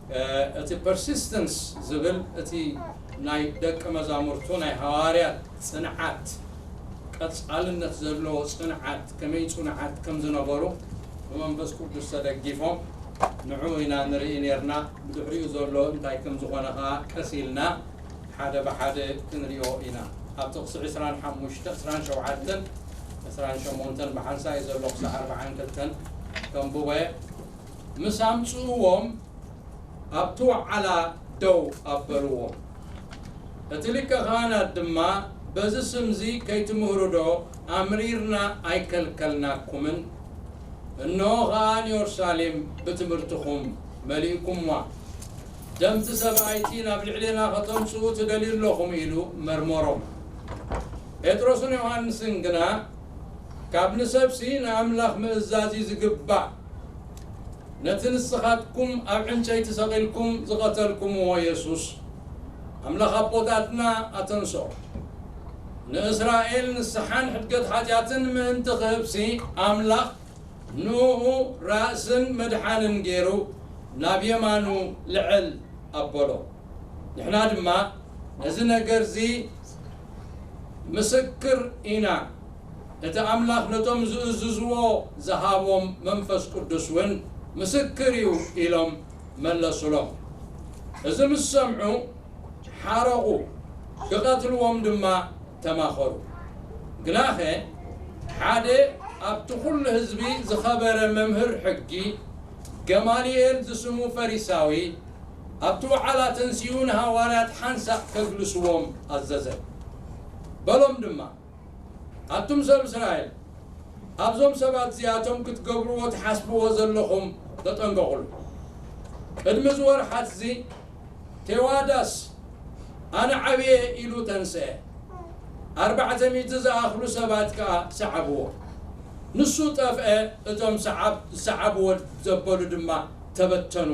እቲ persistence ዝብል እቲ ናይ ደቂ መዛሙርቱ ናይ ሃዋርያት ጽንዓት፣ ቀጻልነት ዘለዎ ጽንዓት፣ ከመይ ጽኑዓት ከም ዝነበሩ ብመንፈስ ቅዱስ ተደጊፎም ንዑ ኢና ንርኢ ኔርና። ብድሕሪኡ ዘሎ እንታይ ከም ዝኾነ ኸኣ ቀስ ኢልና ሓደ ብሓደ ክንሪኦ ኢና። ኣብ ጥቕሲ ዕስራን ሓሙሽተን፣ ዕስራን ሸውዓተን፣ ዕስራን ሸሞንተን ብሓንሳእ እዩ ዘሎ ክሳዕ ኣርባዓን ክልተን ከንብቦ እየ። ምስ ኣምጽእዎም ኣብቲ ዋዕላ ደው ኣበልዎም። እቲ ሊቀ ካህናት ድማ፣ በዚ ስምዚ ከይትምህሩ ዶ ኣምሪርና ኣይከልከልናኩምን? እንሆ ኸኣ ንዮርሳሌም ብትምህርትኹም መሊእኩምዋ። ደምቲ ሰብኣይቲ ናብ ልዕሌና ኸተምጽኡ ትደልዩ ኣለኹም ኢሉ መርመሮም። ጴጥሮስን ዮሃንስን ግና፣ ካብ ንሰብሲ ንኣምላኽ ምእዛዝ እዩ ዝግባእ። ነቲ ንስኻትኩም ኣብ ዕንጨይቲ ሰቒልኩም ዝቐተልኩምዎ የሱስ፣ ኣምላኽ ኣቦታትና ኣተንስኦ። ንእስራኤል ንስሓን ሕድገት ሓጢኣትን ምእንቲ ክህብሲ፣ ኣምላኽ ንእኡ ራእስን መድሓንን ገይሩ ናብ የማኑ ልዕል ኣበሎ። ንሕና ድማ ነዚ ነገርዚ ምስክር ኢና። እቲ ኣምላኽ ነቶም ዝእዝዝዎ ዝሃቦም መንፈስ ቅዱስ እውን ምስክር እዩ ኢሎም መለሱሎም። እዚ ምስ ሰምዑ ሓረቑ፣ ክቐትልዎም ድማ ተማኸሩ። ግናኸ ሓደ ኣብቲ ኹሉ ህዝቢ ዝኸበረ መምህር ሕጊ፣ ገማልኤል ዝስሙ ፈሪሳዊ፣ ኣብቲ ዋዕላ ተንሲኡ ንሃዋርያት ሓንሳእ ከግልስዎም ኣዘዘ። በሎም ድማ፣ ኣቱም ሰብ እስራኤል፣ ኣብዞም ሰባት እዚኣቶም ክትገብርዎ ትሓስብዎ ዘለኹም ተጠንቀቑሉ። ቅድሚ እዚ ወርሓት እዚ ቴዋዳስ ኣነ ዓብየ ኢሉ ተንስአ። ኣርባዕተ ሚእቲ ዝኣኽሉ ሰባት ከኣ ሰዓብዎ። ንሱ ጠፍአ፣ እቶም ሰዓብ-፣ ዝሰዓብዎ ዘበሉ ድማ ተበተኑ፣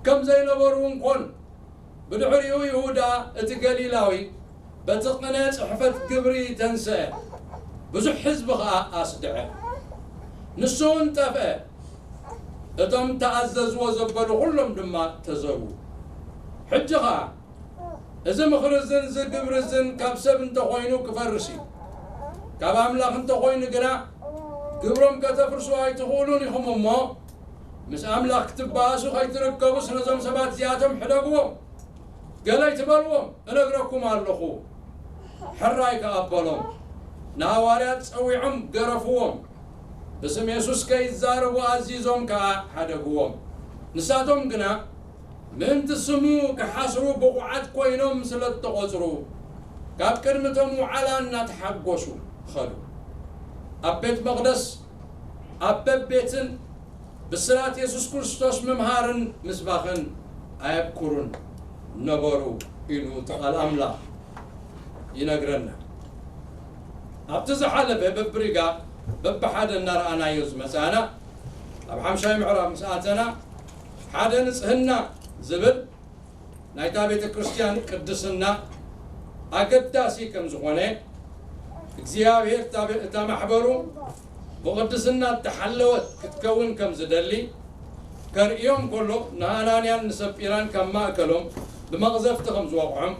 ከም ዘይነበሩ እውን ኮኑ። ብድሕሪኡ ይሁዳ እቲ ገሊላዊ በቲ ቅነ ጽሕፈት ግብሪ ተንስአ፣ ብዙሕ ህዝቢ ኸኣ ኣስድዐ። ንሱ እውን ጠፍአ፣ እቶም ተኣዘዝዎ ዘበሉ ኹሎም ድማ ተዘርዉ። ሕጂ ኸኣ እዚ ምኽሪ እዝን እዚ ግብሪ እዝን ካብ ሰብ እንተኾይኑ ክፈርስ እዩ። ካብ ኣምላኽ እንተኾይኑ ግና ግብሮም ከተፍርስዎ ኣይትኽእሉን ኢኹም እሞ፣ ምስ ኣምላኽ ክትበኣሱ ከይትርከቡስ ነዞም ሰባት እዚኣቶም ሕደግዎም። ገለ ኣይትበልዎም፣ እነግረኩም ኣለኹ። ሕራይ ከኣ ኣበሎም። ንሃዋርያት ጸዊዖም ገረፍዎም። ብስም የሱስ ከይዛረቡ ኣዚዞም ከኣ ሓደግዎም። ንሳቶም ግና ምእንቲ ስሙ ክሓስሩ ብቑዓት ኮይኖም ስለ እተቖጽሩ፣ ካብ ቅድሚ እቶም ውዓላ እናተሓጎሱ ኸዱ። ኣብ ቤት መቕደስ፣ ኣብ በቤትን ብስራት የሱስ ክርስቶስ ምምሃርን ምስባኽን ኣየብኩሩን ነበሩ ኢሉ እቲ ቃል ኣምላኽ ይነግረና። ኣብቲ ዝሓለፈ በብሪጋ በብሓደ እናረኣናዮ ዝመጻና፣ ኣብ ሓምሻይ ምዕራፍ ምስ ኣተና፣ ሓደ ንጽህና ዝብል ናይታ ቤተ ክርስቲያን ቅድስና ኣገዳሲ ከም ዝኾነ፣ እግዚኣብሔር እታ ቤ-፣ እታ ማሕበሩ ብቕድስና እተሓለወት ክትከውን ከም ዝደሊ ከርእዮም ከሎ፣ ንሃናንያን ንሰጲራን ካብ ማእከሎም ብመቕዘፍቲ ከም ዝወቕዖም፣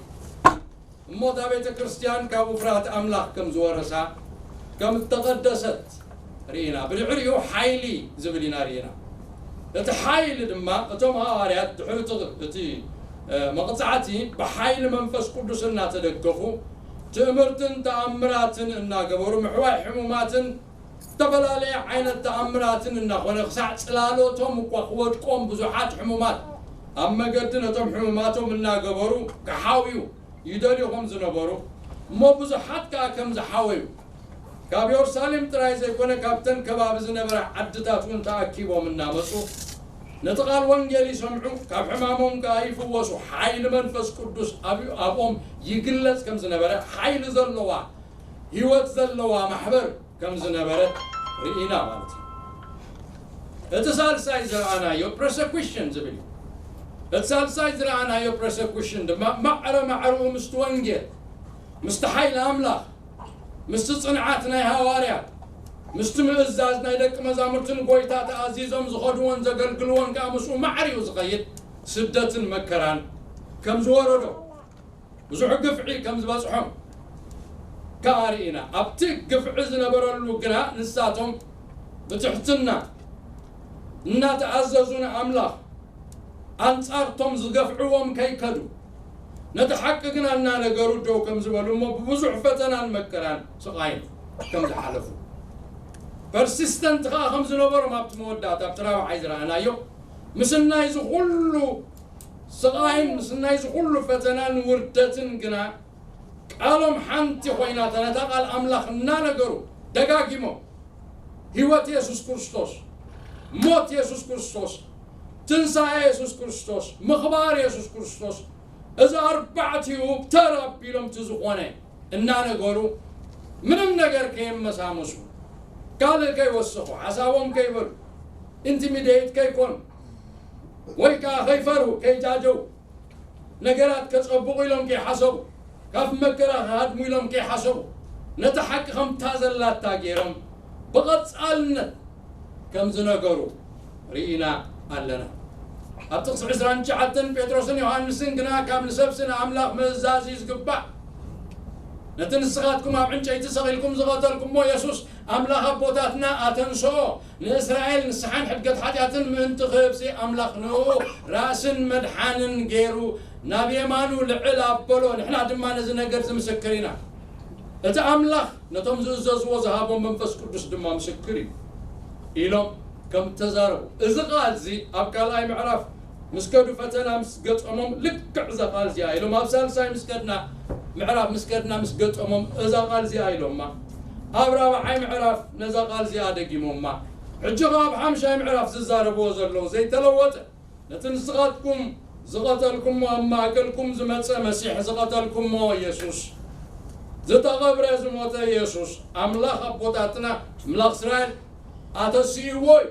እሞ እታ ቤተ ክርስቲያን ካብኡ ፍርሃት ኣምላኽ ከም ዝወረሳ፣ ከም እተቐደሰት ርኢና። ብድሕሪኡ ሓይሊ ዝብል ኢና ርኢና። እቲ ሓይሊ ድማ እቶም ሃዋርያት ድሕሪ እቲ፣ እቲ፣ እ፣ መቕጻዕቲ ብሓይሊ መንፈስ ቅዱስ እናተደገፉ፣ ትእምርትን ተኣምራትን እናገበሩ፣ ምሕዋይ ሕሙማትን ዝተፈላለየ ዓይነት ተኣምራትን እናኾነ፣ ክሳዕ ጽላሎቶም እኳ ክወድቆም ብዙሓት ሕሙማት ኣብ መገዲ ነቶም ሕሙማቶም እናገበሩ ክሓውዩ ይደልዩ ከም ዝነበሩ፣ እሞ ብዙሓት ከኣ ከም ዝሓወዩ፣ ካብ የሩሳሌም ጥራይ ዘይኮነ፣ ካብተን ከባቢ ዝነበራ ዓድታት እውን ተኣኪቦም እናመጹ፣ ነቲ ቃል ወንጌል ይሰምዑ፣ ካብ ሕማሞም ከኣ ይፍወሱ፣ ሓይሊ መንፈስ ቅዱስ ኣብ-፣ ኣብኦም ይግለጽ ከም ዝነበረ፣ ሓይሊ ዘለዋ፣ ህይወት ዘለዋ ማሕበር ከም ዝነበረት ርኢና ማለት እዩ። እቲ ሳልሳይ ዝረኣናዮ ፐርሰኩሽን ዝብል እዩ። እቲ ሳልሳይ ዝረኣናዮ ፐርሰኩሽን ድማ ማዕረ ማዕረኡ ምስቲ ወንጌል፣ ምስቲ ሓይሊ ኣምላኽ፣ ምስቲ ጽንዓት ናይ ሃዋርያት፣ ምስቲ ምእዛዝ ናይ ደቂ መዛሙርትን ጎይታ ተኣዚዞም ዝኸድዎን ዘገልግልዎን ከኣ ምስኡ ማዕረ እዩ ዝኸይድ። ስደትን መከራን ከም ዝወረዶ፣ ብዙሕ ግፍዒ ከም ዝበጽሖም ከኣ ርኢና። ኣብቲ ግፍዒ ዝነበረሉ ግና ንሳቶም ብትሕትና እናተኣዘዙ ንኣምላኽ ኣንጻርቶም ዝገፍዕዎም ከይከዱ፣ ነቲ ሓቂ ግና እናነገሩ ደው ከም ዝበሉ እሞ ብብዙሕ ፈተናን መከራን ስቓይን ከም ዝሓለፉ፣ ፐርሲስተንት ከኣ ከም ዝነበሮም ኣብቲ መወዳእታ ኣብቲ ራብዓይ ዝረኣናዮ ምስናይ ዝኹሉ ስቓይን ምስናይ ዝኹሉ ፈተናን ውርደትን ግና ቃሎም ሓንቲ ኮይና ነታ ቃል ኣምላኽ እናነገሩ ደጋጊሞም ህይወት የሱስ ክርስቶስ፣ ሞት የሱስ ክርስቶስ፣ ትንሳኤ የሱስ ክርስቶስ፣ ምኽባር የሱስ ክርስቶስ፣ እዚ ኣርባዕቲኡ ተር ኣቢሎም እቲ ዝኾነ እናነገሩ ምንም ነገር ከየመሳመሱ ካልእ ከይወሰኹ ሓሳቦም ከይበሉ ኢንቲሚዴት ከይኮኑ ወይ ከኣ ከይፈርሁ ከይጃጀው ነገራት ከጸብቑ ኢሎም ከይሓሰቡ ካብ መከራ ክሃድሙ ኢሎም ከይሓሰቡ ነቲ ሓቂ ከምታ ዘላታ ገይሮም ብቐጻልነት ከም ዝነገሩ ርኢና ኣለና። ኣብ ጥቕሲ ዕስራን ትሽዓተን ጴጥሮስን ዮሃንስን ግና ካብ ንሰብሲ ንኣምላኽ ምእዛዝ እዩ ዝግባእ። ነቲ ንስኻትኩም ኣብ ዕንጨይቲ ሰቒልኩም ዝቐተልኩሞ የሱስ ኣምላኽ ኣቦታትና ኣተንስኦ፣ ንእስራኤል ንስሓን ሕድገት ሓጢኣትን ምእንቲ ክህብሲ ኣምላኽ ንኡ ራስን መድሓንን ገይሩ ናብ የማኑ ልዕል ኣበሎ። ንሕና ድማ ነዚ ነገር እዚ ምስክር ኢና። እቲ ኣምላኽ ነቶም ዝእዘዝዎ ዝሃቦም መንፈስ ቅዱስ ድማ ምስክር እዩ ኢሎም ከም ተዛረቡ፣ እዚ ቃል እዚ ኣብ ካልኣይ ምዕራፍ ምስ ከዱ ፈተና ምስ ገጠሞም ልክዕ እዛ ቃል እዚኣ ኢሎም ኣብ ሳልሳይ ምስ ከድና ምዕራፍ ምስ ከድና ምስ ገጠሞም እዛ ቃል እዚኣ ኢሎማ። ኣብ ራብዓይ ምዕራፍ ነዛ ቃል እዚኣ ደጊሞማ። ሕጂ ኸኣ ኣብ ሓምሻይ ምዕራፍ ዝዛረብዎ ዘለዉ ዘይተለወጠ ነቲ ንስኻትኩም ዝቐተልኩሞ ኣብ ማእከልኩም ዝመጸ መሲሕ ዝቐተልኩሞ የሱስ ዝተቐብረ ዝሞተ የሱስ ኣምላኽ ኣቦታትና ኣምላኽ እስራኤል ኣተሲእዎ እዩ።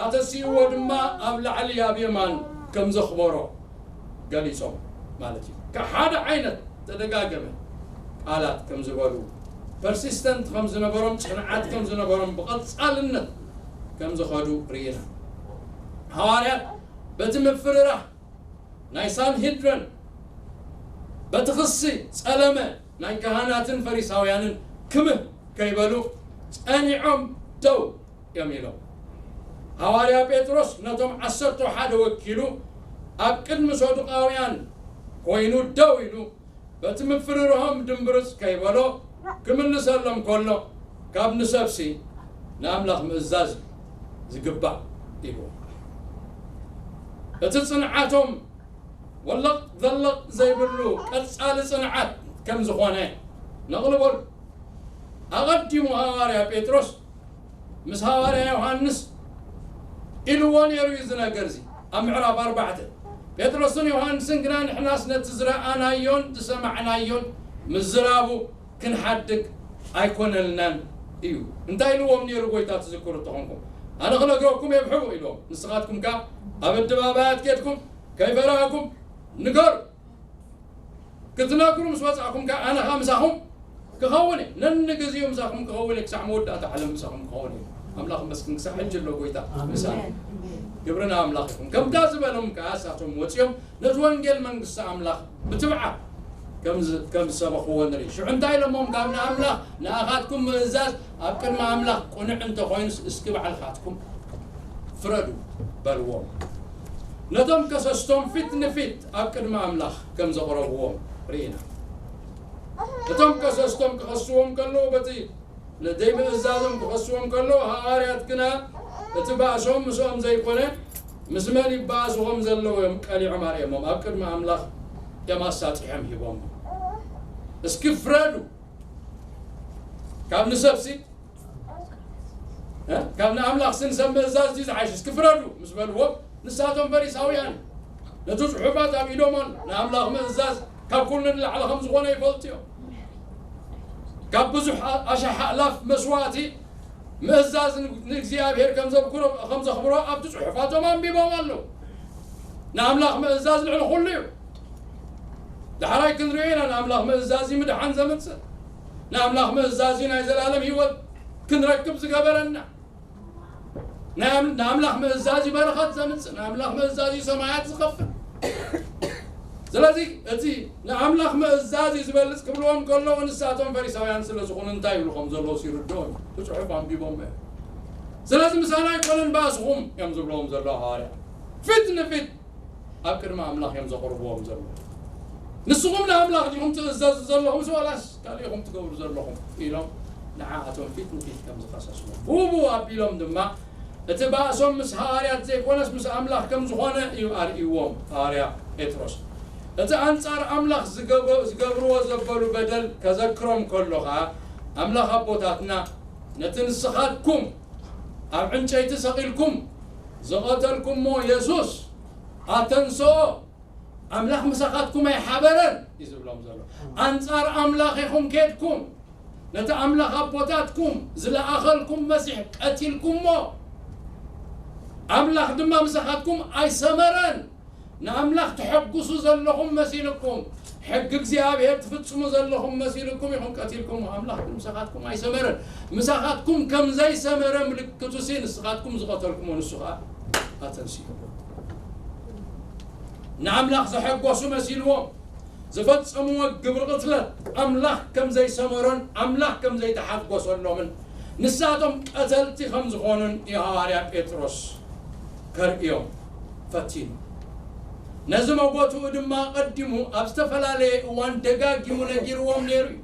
ኣተሲእዎ ድማ ኣብ ላዕሊ ኣብ የማን ከም ዘኽበሮ ገሊጾም ማለት እዩ። ካብ ሓደ ዓይነት ተደጋገመ ቃላት ከም ዝበሉ፣ ፐርሲስተንት ከም ዝነበሮም፣ ጽንዓት ከም ዝነበሮም፣ ብቐጻልነት ከም ዝኸዱ ርኢና። ሃዋርያት በቲ ምፍርራህ ናይ ሳንሂድረን በቲ ክሲ ጸለመ ናይ ካህናትን ፈሪሳውያንን ክምህ ከይበሉ ጸኒዖም ደው እዮም ኢሎም። ሃዋርያ ጴጥሮስ ነቶም ዓሰርተ ሓደ ወኪሉ ኣብ ቅድሚ ሰዱቃውያን ኮይኑ ደው ኢሉ በቲ ምፍርርሆም ድምብርጽ ከይበሎ ክምልሰሎም ከሎ ካብ ንሰብሲ ንኣምላኽ ምእዛዝ ዝግባእ ኢሉ። እቲ ጽንዓቶም ወለቕ ዘለቕ ዘይብሉ ቀጻሊ ጽንዓት ከም ዝኾነ ነቕልበሉ። ኣቐዲሙ ሃዋርያ ጴጥሮስ ምስ ሃዋርያ ዮሃንስ ኢልዎ ነይሩ እዩ እዚ ነገር እዚ ኣብ ምዕራፍ ኣርባዕተ። ጴጥሮስን ዮሃንስን ግና ንሕናስ ነቲ ዝረኣናዮን ዝሰማዕናዮን ምዝራቡ ክንሓድግ ኣይኮነልናን እዩ። እንታይ ኢልዎም ነይሩ ጎይታ ትዝክሩ እንተኾንኩም? ኣነ ክነግረኩም እየ ብሕቡእ ኢልዎም። ንስኻትኩም ከኣ ኣብ ኣደባባያት ኬድኩም ከይፈራህኩም ንገሩ። ክትነግሩ ምስ ወጻእኩም ከኣ ኣነ ከኣ ምሳኹም ክኸውን እየ። ነንግዜኡ ምሳኹም ክኸውን እየ፣ ክሳዕ መወዳእታ ዓለም ምሳኹም ክኸውን እየ። ኣምላኽ ይመስገን፣ ክሳዕ ሕጂ ኣሎ ጎይታ ኣሜን። ምሳና። ክብሪ ንኣምላኽ ይኹን። ከምታ ዝበሎም ከኣ እሳቶም ወጺኦም ነቲ ወንጌል መንግስቲ ኣምላኽ ብትብዓት ከም ዝ-፣ ከም ዝሰበኽዎ ንርኢ። ሽዑ እንታይ ኢሎሞም? ካብ ንኣምላኽ ንኣኻትኩም ምእዛዝ ኣብ ቅድሚ ኣምላኽ ቅኑዕ እንተኾይኑስ እስኪ ባዕልኻትኩም ፍረዱ በልዎም። ነቶም ከሰስቶም ፊት ንፊት ኣብ ቅድሚ ኣምላኽ ከም ዘቕረብዎም ርኢና። እቶም ከሰስቶም ክኸስዎም ከለዉ በቲ ንደይምእዛዞም ክኸስዎም ከለዉ ሃዋርያት ግና እቲ ባእሶም ምስኦም ዘይኮነ ምስ መን ይባእሱ ከም ዘለዉ እዮም ቀሊዖም ኣርእዮሞም። ኣብ ቅድሚ ኣምላኽ እዮም ኣሳጢሖም ሂቦም። እስኪ ፍረዱ። ካብ ንሰብሲ እ? ካብ ንኣምላኽ ስንሰብ ምእዛዝ ድዩ ዝሓይሽ? እስኪ ፍረዱ ምስ በልዎም ንሳቶም ፈሪሳውያን ነቲ ጽሑፋት ኣብ ኢዶም ኣሎ። ንኣምላኽ ምእዛዝ ካብ ኩሉ ንላዕሊ ከም ዝኾነ ይፈልጡ እዮም። ካብ ብዙሕ ኣ-፣ ኣሻሓ ኣላፍ መስዋእቲ ምእዛዝ ን-፣ ንእግዚኣብሔር ከም ዘብክሮ-፣ ከም ዘኽብሮ ኣብቲ ጽሑፋቶም ኣንቢቦም ኣለዉ። ንኣምላኽ ምእዛዝ ልዕሊ ኩሉ እዩ። ዳሕራይ ክንሪኦ ኢና፣ ንኣምላኽ ምእዛዝ እዩ ምድሓን ዘምጽእ። ንኣምላኽ ምእዛዝ እዩ ናይ ዘላለም ህይወት ክንረክብ ዝገበረና። ናይ ኣም-፣ ንኣምላኽ ምእዛዝ እዩ በረኸት ዘምጽእ፣ ንኣምላኽ ምእዛዝ እዩ ሰማያት ዝኸፍት። ስለዚ እቲ ንኣምላኽ ምእዛዝ እዩ ዝበልጽ ክብልዎም ከለዉ፣ ንሳቶም ፈሪሳውያን ስለ ዝኾኑ እንታይ ይብሉ ከም ዘለዉ ይርድኦም እዩ። እቲ ጽሑፍ ኣንቢቦም እዮም። ስለዚ ምሳና ኣይኮነን ባእስኹም እዮም ዝብልዎም ዘለዉ ሃዋርያ። ፊት ንፊት ኣብ ቅድሚ ኣምላኽ እዮም ዘቕርብዎም ዘለዉ። ንስኹም ንኣምላኽ ዲኹም ትእዘዙ ዘለኹም፣ ዋላስ ካልእ ኢኹም ትገብሩ ዘለኹም? ኢሎም ንዓኣቶም ፊት ንፊት ከም ዝኸሰስዎም። ብኡ ብኡ ኣቢሎም ድማ እቲ ባእሶም ምስ ሃዋርያት ዘይኮነስ ምስ ኣምላኽ ከም ዝኾነ እዩ ኣርእይዎም ሃዋርያ ጴጥሮስ። እቲ ኣንጻር ኣምላኽ ዝገበ-፣ ዝገብርዎ ዘበሉ በደል ከዘክሮም ከሎ ኸኣ፣ ኣምላኽ ኣቦታትና ነቲ ንስኻትኩም ኣብ ዕንጨይቲ ሰቒልኩም ዝቐተልኩሞ የሱስ ኣተንስኦ፣ ኣምላኽ ምሳኻትኩም ኣይሓበረን እዩ ዝብሎም ዘሎ። ኣንጻር ኣምላኽ ኢኹም ኬድኩም፣ ነቲ ኣምላኽ ኣቦታትኩም ዝለኣኸልኩም መሲሕ ቀቲልኩሞ። ኣምላኽ ድማ ምሳኻትኩም ኣይሰመረን። ንኣምላኽ ተሐጉሱ ዘለኹም መሲልኩም፣ ሕጊ እግዚኣብሔር ትፍጽሙ ዘለኹም መሲልኩም ኢኹም ቀቲልኩሞ። ኣምላኽ ግን ምሳኻትኩም ኣይሰመረን። ምሳኻትኩም ከም ዘይሰመረ ምልክቱሲ ንስኻትኩም ዝቐተልኩሞ ንሱ ኸኣ ኣተንሲኡ። ንኣምላኽ ዘሐጎሱ መሲልዎም ዝፈጸምዎ ግብሪ ቅትለት ኣምላኽ ከም ዘይሰመሮን ኣምላኽ ከም ዘይተሓጎሰሎምን ንሳቶም ቀተልቲ ከም ዝኾኑን እዩ ሃዋርያ ጴጥሮስ ከርእዮም ፈቲኑ። ነዚ መጎትኡ ድማ ቀዲሙ ኣብ ዝተፈላለየ እዋን ደጋጊሙ ነጊርዎም ነይሩ እዩ።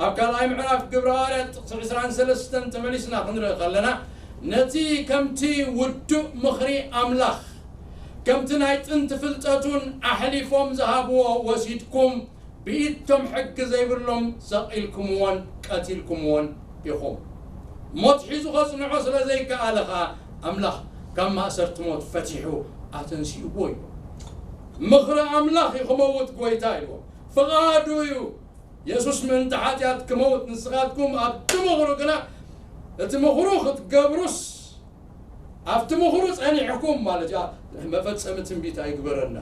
ኣብ ካልኣይ ምዕራፍ ግብረ ሃዋርያት ጥቕሲ ዕስራን ሰለስተን ተመሊስና ክንርኢ ከለና፣ ነቲ ከምቲ ውዱእ ምኽሪ ኣምላኽ፣ ከምቲ ናይ ጥንቲ ፍልጠቱን ኣሕሊፎም ዝሃብዎ ወሲድኩም፣ ብኢድቶም ሕጊ ዘይብሎም ሰቒልኩምዎን ቀቲልኩምዎን ኢኹም። ሞት ሒዙ ኸጽንዖ ስለ ዘይከኣለ ኸኣ፣ ኣምላኽ ካብ ማእሰርቲ ሞት ፈቲሑ ኣተንሲእዎ እዩ። ምኽሪ ኣምላኽ እዩ ክመውት ጐይታ ኢልዎ። ፍቓዱ እዩ የሱስ ምእንቲ ሓጢኣት ክመውት፣ ንስኻትኩም ኣብቲ ምኽሩ ግና፣ እቲ ምኽሩ ክትገብሩስ፣ ኣብቲ ምኽሩ ጸኒሕኩም ማለት እዩ። መፈጸሚ ትንቢት ኣይግበረና።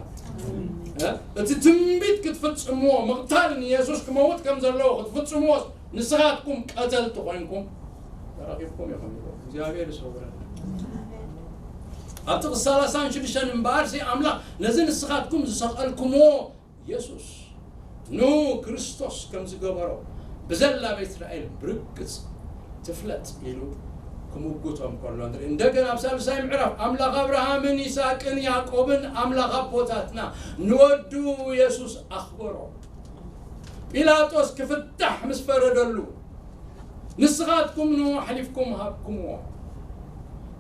እ? እቲ ትንቢት ክትፍጽምዎ፣ ምቕታል ንየሱስ ክመውት ከም ዘለዎ ክትፍጽምዎ፣ ንስኻትኩም ቀተልቲ ኮይንኩም ተረኺብኩም ኢኹም ኢሉ። እግዚኣብሔር ይሰውረና። ኣብ ጥቕሲ ሰላሳን ሽዱሽተን እምበኣርሲ ኣምላኽ ነዚ ንስኻትኩም ዝሰቐልኩምዎ የሱስ ንክርስቶስ ከም ዝገበሮ ብዘላ ቤት እስራኤል ብርግጽ ትፍለጥ ኢሉ ክምጉቶም ከሎ ንርኢ። እንደገና ኣብ ሳልሳይ ምዕራፍ ኣምላኽ ኣብርሃምን ይስሐቅን ያዕቆብን ኣምላኽ ኣቦታትና ንወዱ የሱስ ኣኽበሮ። ጲላጦስ ክፍታሕ ምስ ፈረደሉ ንስኻትኩም ንኡ ኣሕሊፍኩም ሃብኩምዎ።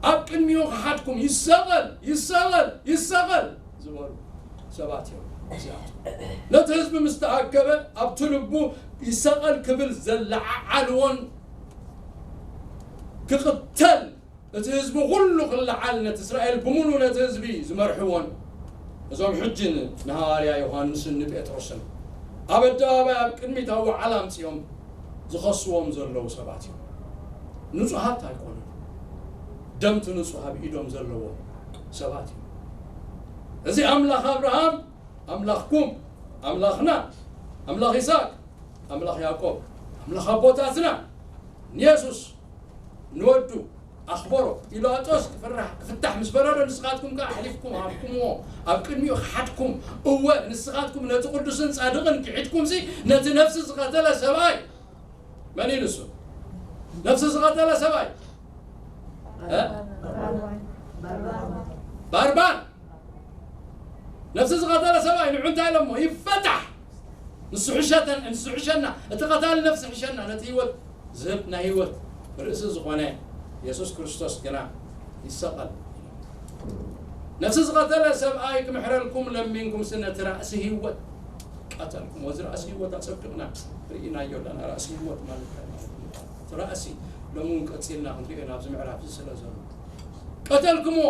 ኣብ ቅድሚኡ ክሓድኩም ይሰቐል፣ ይሰቐል፣ ይሰቐል ዝበሉ ሰባት እዮም እዚኣቶም። ነቲ ህዝቢ ምስ ተኣከበ ኣብቲ ልቡ ይሰቐል ክብል ዘለዓዓልዎን ክቕተል እቲ ህዝቢ ኩሉ ክለዓል ነቲ እስራኤል ብምሉ ነቲ ህዝቢ ዝመርሕዎን እዞም ሕጂ ንሃዋርያ ዮሃንስን ንጴጥሮስን ኣብ ኣደባባይ ኣብ ቅድሚት ኣብ ወዓላ ኣምጺኦም ዝኸስዎም ዘለዉ ሰባት እዮም። ንጹሃት ኣይኮኑን። ደምቲ ንጹህ ኣብ ኢዶም ዘለዎም ሰባት እዮም። እዚ ኣምላኽ ኣብርሃም ኣምላኽኩም፣ ኣምላኽና፣ ኣምላኽ ይስሐቅ፣ ኣምላኽ ያዕቆብ፣ ኣምላኽ ኣቦታትና ንየሱስ ንወዱ ኣኽበሮ። ጲላጦስ ክፍራሕ፣ ክፍታሕ ምስ ፈረዶ ንስኻትኩም ከኣ ኣሕሊፍኩም ሃብኩምዎ፣ ኣብ ቅድሚኡ ክሓድኩም። እወ፣ ንስኻትኩም ነቲ ቅዱስን ጻድቕን ክሒድኩምሲ ነቲ ነፍሲ ዝቐተለ ሰብኣይ፣ መን እዩ ንሱ? ነፍሲ ዝቐተለ ሰብኣይ፣ እ? ባርባን። ነፍሲ ዝቐተለ ሰብኣይ ንዑ እንታይ ኢሎሞ? ይፈታሕ። ንሱ ሕሸተን-፣ ንሱ ሕሸና። እቲ ቀታሊ ነፍሲ ሕሸና። ነቲ ህይወት ዝህብ ናይ ህይወት ርእሲ ዝኾነ የሱስ ክርስቶስ ግና ይሰቐል። ነፍሲ ዝቐተለ ሰብኣይ ክምሕረልኩም ለሚንኩምሲ ነቲ ራእሲ ህይወት ቀተልኩም። እዚ ራእሲ ህይወት ኣጸቢቕና ርኢናዮ ኣለና። ራእሲ ህይወት ማለት እንታይ ማለት እዩ? እቲ ራእሲ ሎሚ እውን ቀጺልና ክንሪኦ ኢና ኣብዚ ምዕራፍ እዚ ስለ ዘሎ። ቀተልኩምዎ።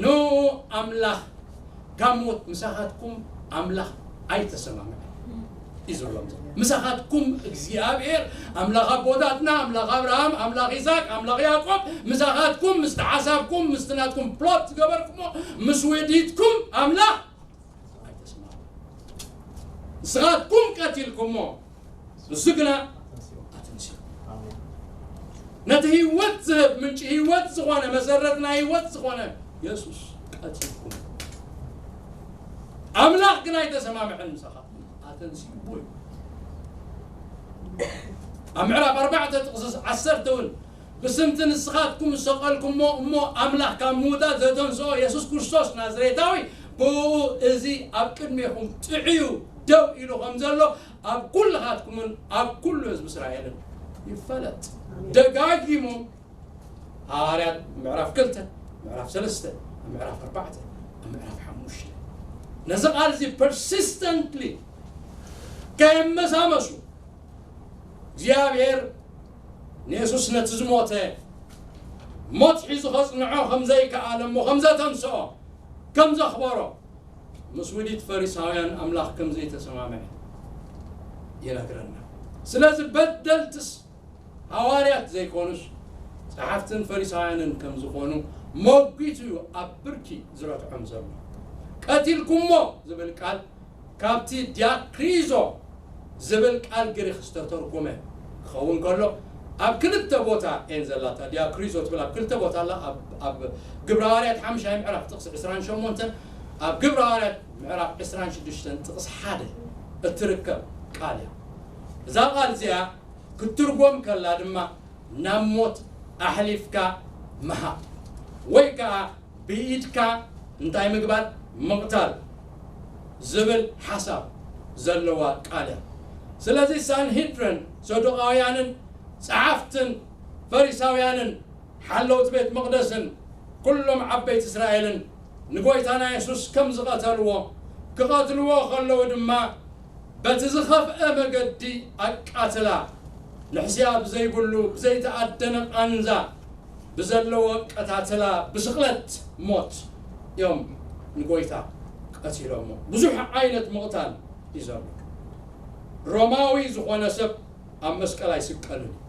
ንኡ ኣምላኽ ካብ ሞት ምሳኻትኩም ኣምላኽ ኣይተሰማምዐን እዩ ዝብሎም ዘሎ። ምሳኻትኩም እግዚኣብሔር ኣምላኽ ኣቦታትና፣ ኣምላኽ ኣብርሃም፣ ኣምላኽ ይስሐቅ፣ ኣምላኽ ያዕቆብ፣ ምሳኻትኩም፣ ምስቲ ሓሳብኩም፣ ምስቲ ናትኩም ፕሎት ዝገበርኩሞ፣ ምስ ውዲትኩም ኣምላኽ ኣይተስማማዕን። ንስኻትኩም ቀቲልኩሞ፣ ንሱ ግና ኣተንሲኡ። ኣሜን። ነቲ ህይወት ዝህብ ምንጪ ህይወት ዝኾነ መሰረት ናይ ህይወት ዝኾነ የሱስ ቀቲልኩም። ኣምላኽ ግን ኣይተሰማምዐን ምሳኻ። ኣተንሲእዎ እዩ። ኣብ ምዕራፍ ኣርባዕተ ጥቕሲ ዓሰርተ እውን ብስምቲ ንስኻትኩም ዝሰቐልኩሞ እሞ ኣምላኽ ካብ ምዉታት ዘተንስኦ የሱስ ክርስቶስ ናዝሬታዊ ብኡ እዚ ኣብ ቅድሜኹም ጥዕዩ ደው ኢሉ ከም ዘሎ ኣብ ኩልኻትኩምን ኣብ ኩሉ ህዝቢ እስራኤልን ይፈለጥ። ደጋጊሞም ሃዋርያት ምዕራፍ ክልተ፣ ምዕራፍ ሰለስተ፣ ምዕራፍ ኣርባዕተ፣ ምዕራፍ ሓሙሽተ ነዚ ቃል እዚ persistently ከየመሳመሱ እግዚኣብሔር ንየሱስ ነቲ ዝሞተ ሞት ሒዙ ከጽንዖ ከም ዘይከኣለ እሞ ከም ዘተንስኦ ከም ዘኽበሮ ምስ ውዲት ፈሪሳውያን ኣምላኽ ከም ዘይተሰማምዐ ይነግረና። ስለዚ በደልትስ ሃዋርያት ዘይኮኑስ ጸሓፍትን ፈሪሳውያንን ከም ዝኾኑ መጒቱ እዩ ኣብ ብርኪ ዝረትዖም ዘሎ። ቀቲልኩሞ ዝብል ቃል ካብቲ ዲያክሪዞ ዝብል ቃል ግሪክ ዝተተርጎመ ክኸውን ከሎ ኣብ ክልተ ቦታ እየን ዘላታ። ዲያክሪዞ ትብል ኣብ ክልተ ቦታ ኣላ። ኣብ ግብረ ሃዋርያት ሓምሻይ ምዕራፍ ጥቕሲ ዕስራን ሸሞንተን ኣብ ግብረ ሃዋርያት ምዕራፍ ዕስራን ሽዱሽተን ጥቕሲ ሓደ እትርከብ ቃል እያ። እዛ ቃል እዚኣ ክትትርጎም ከላ ድማ ናብ ሞት ኣሕሊፍካ ምሃብ ወይ ከዓ ብኢድካ እንታይ ምግባር ምቕታል ዝብል ሓሳብ ዘለዋ ቃል እያ። ስለዚ ሳንሂድረን ሰዱቃውያንን ጸሓፍትን ፈሪሳውያንን ሓለውቲ ቤት መቕደስን ኩሎም ዓበይቲ እስራኤልን ንጎይታና የሱስ ከም ዝቐተልዎ ክቐትልዎ ከለዉ ድማ በቲ ዝኸፍአ መገዲ ኣቃትላ ንሕስያ ብዘይብሉ ብዘይተኣደነ ቃንዛ ብዘለዎ ቀታትላ ብስቕለት ሞት እዮም ንጎይታ ቀቲሎሞ። ብዙሕ ዓይነት ምቕታል እዩ ዘሎ። ሮማዊ ዝኾነ ሰብ ኣብ መስቀል ኣይስቀልን እዩ።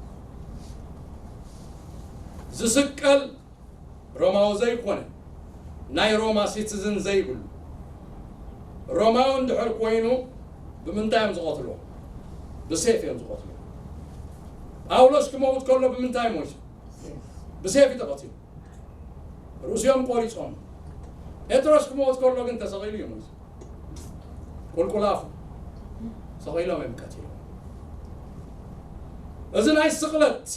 ዝስቀል ሮማዊ ዘይኮነ ናይ ሮማ ሲቲዝን ዘይብሉ ሮማዊ እንድሕር ኮይኑ ብምንታይ እዮም ዝቐትልዎ? ብሴፍ እዮም ዝቐትልዎ። ጳውሎስ ክመውት ከሎ ብምንታይ ሞይቱ? ብሴፍ እዩ ተቐቲሉ። ርእሱ እዮም ቆሪጾም። ጴጥሮስ ክመውት ከሎ ግን ተሰቒሉ እዩ ሞይቱ። ቁልቁል ኣፉ ሰቒሎም እዮም ቀቲሎም። እዚ ናይ ስቕለት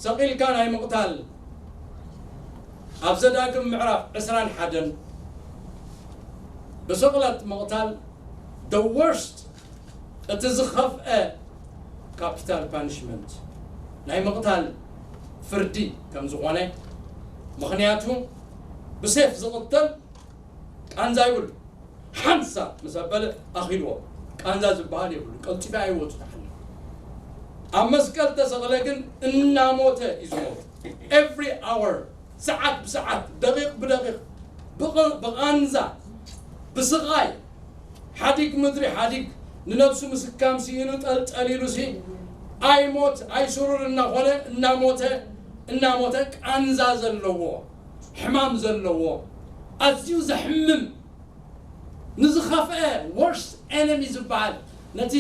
ሰቒልካ ናይ ምቕታል ኣብ ዘዳግም ምዕራፍ ዕስራን ሓደን ብስቕለት ምቕታል the worst እቲ ዝኸፍአ ካፒታል ፓኒሽመንት ናይ ምቕታል ፍርዲ ከም ዝኾነ ምኽንያቱ ብሴፍ ዝቕተል ቃንዛ ይብሉ ሓንሳ ምስ ኣበለ ኣኺልዎ ቃንዛ ዝበሃል የብሉ ቀልጢፈ ኣይወፁ ተሓለ ኣብ መስቀል ተሰቕለ ግን እናሞተ እዩ ዝሞት every hour ሰዓት ብሰዓት ደቂቕ ብደቂቕ ብቓንዛ ብስቓይ ሓዲግ ምድሪ ሓዲግ ንነብሱ ምስካም ስኢኑ ጠልጠሊሉ ሲ ኣይሞት ኣይስሩር እናኾነ እናሞተ እናሞተ ቃንዛ ዘለዎ ሕማም ዘለዎ ኣዝዩ ዘሕምም ንዝኸፍአ worst enemy ዝበሃል ነቲ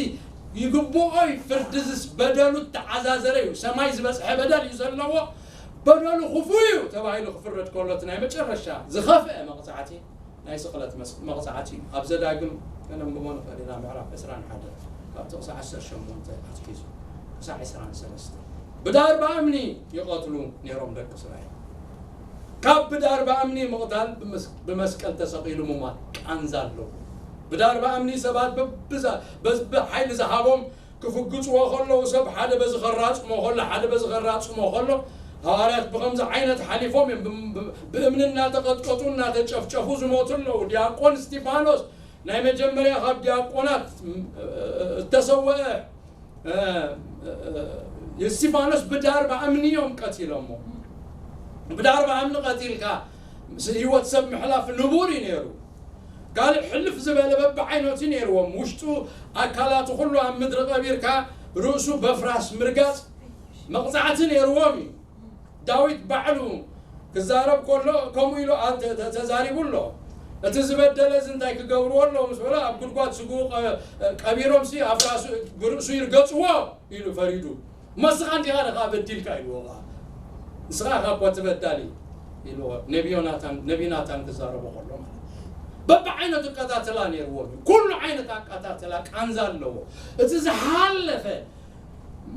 ይግብኦይ ፍርዲ ዝስ በደሉ ተዓዛዘረ እዩ ሰማይ ዝበፅሐ በደል እዩ ዘለዎ በደሉ ክፉ እዩ ተባሂሉ ክፍረድ ከሎ እቲ ናይ መጨረሻ ዝኸፍአ መቕፃዕቲ ናይ ስቕለት መቕፃዕቲ እዩ ኣብ ዘዳግም ከነንብቦ ንኽእል ኢና ምዕራፍ ዕስራን ሓደ ካብ ጥቕሲ ዓሰርተ ሸሞንተ ኣትሒዙ ክሳዕ ዕስራን ሰለስተ ብዳርባ እምኒ ይቐትሉ ነይሮም ደቂ እስራኤል ካብ ብዳርባ እምኒ ምቕታል ብመስቀል ተሰቒሉ ምማት ቃንዛ ኣለዎ ብዳርባ እምኒ ሰባት በብሓይሊ ዝሃቦም ክፍግፅዎ ከለዉ ሰብ ሓደ በዚ ከራፅሞ ከሎ ሓደ በዚ ከራፅሞ ከሎ ሃዋርያት ብከምዚ ዓይነት ሓሊፎም እዮም ብእምኒ እናተቐጥቀጡ እናተጨፍጨፉ ዝሞቱ ኣለዉ ዲያቆን እስጢፋኖስ ናይ መጀመርያ ካብ ዲያቆናት እተሰወአ እስጢፋኖስ ብዳርባ እምኒ እዮም ቀቲሎሞ ብዳርባ እምኒ ቀቲልካ ህይወት ሰብ ምሕላፍ ንቡር እዩ ነይሩ ካልእ ሕልፍ ዝበለ በብዓይነቱ ነይርዎም ውሽጡ ኣካላቱ ኩሉ ኣብ ምድሪ ቀቢርካ ርእሱ በፍራስ ምርጋፅ መቕፃዕቲ ነይርዎም እዩ ዳዊት ባዕሉ ክዛረብ ከሎ ከምኡ ኢሉ ተዛሪቡ ኣሎ እቲ ዝበደለ እዚ እንታይ ክገብርዎ ኣለዎ ምስ በሎ ኣብ ጉድጓድ ስግኡ ቀቢሮም ሲ ኣፍራሱ ብርእሱ ይርገፅዎ ኢሉ ፈሪዱ መስኻ እንዲኻ ደኻ በዲልካ ኢልዎ ንስኻ ኢኻ እኮ እቲ በዳሊ ኢልዎ፣ ነቢ ዮናታን፣ ነቢ ናታን ክዛረቦ ከሎ ማለት እዩ። በብዓይነቱ ኣቀታትላ ነይርዎም እዩ። ኩሉ ዓይነት ኣቀታትላ ቃንዛ ኣለዎ። እቲ ዝሓለፈ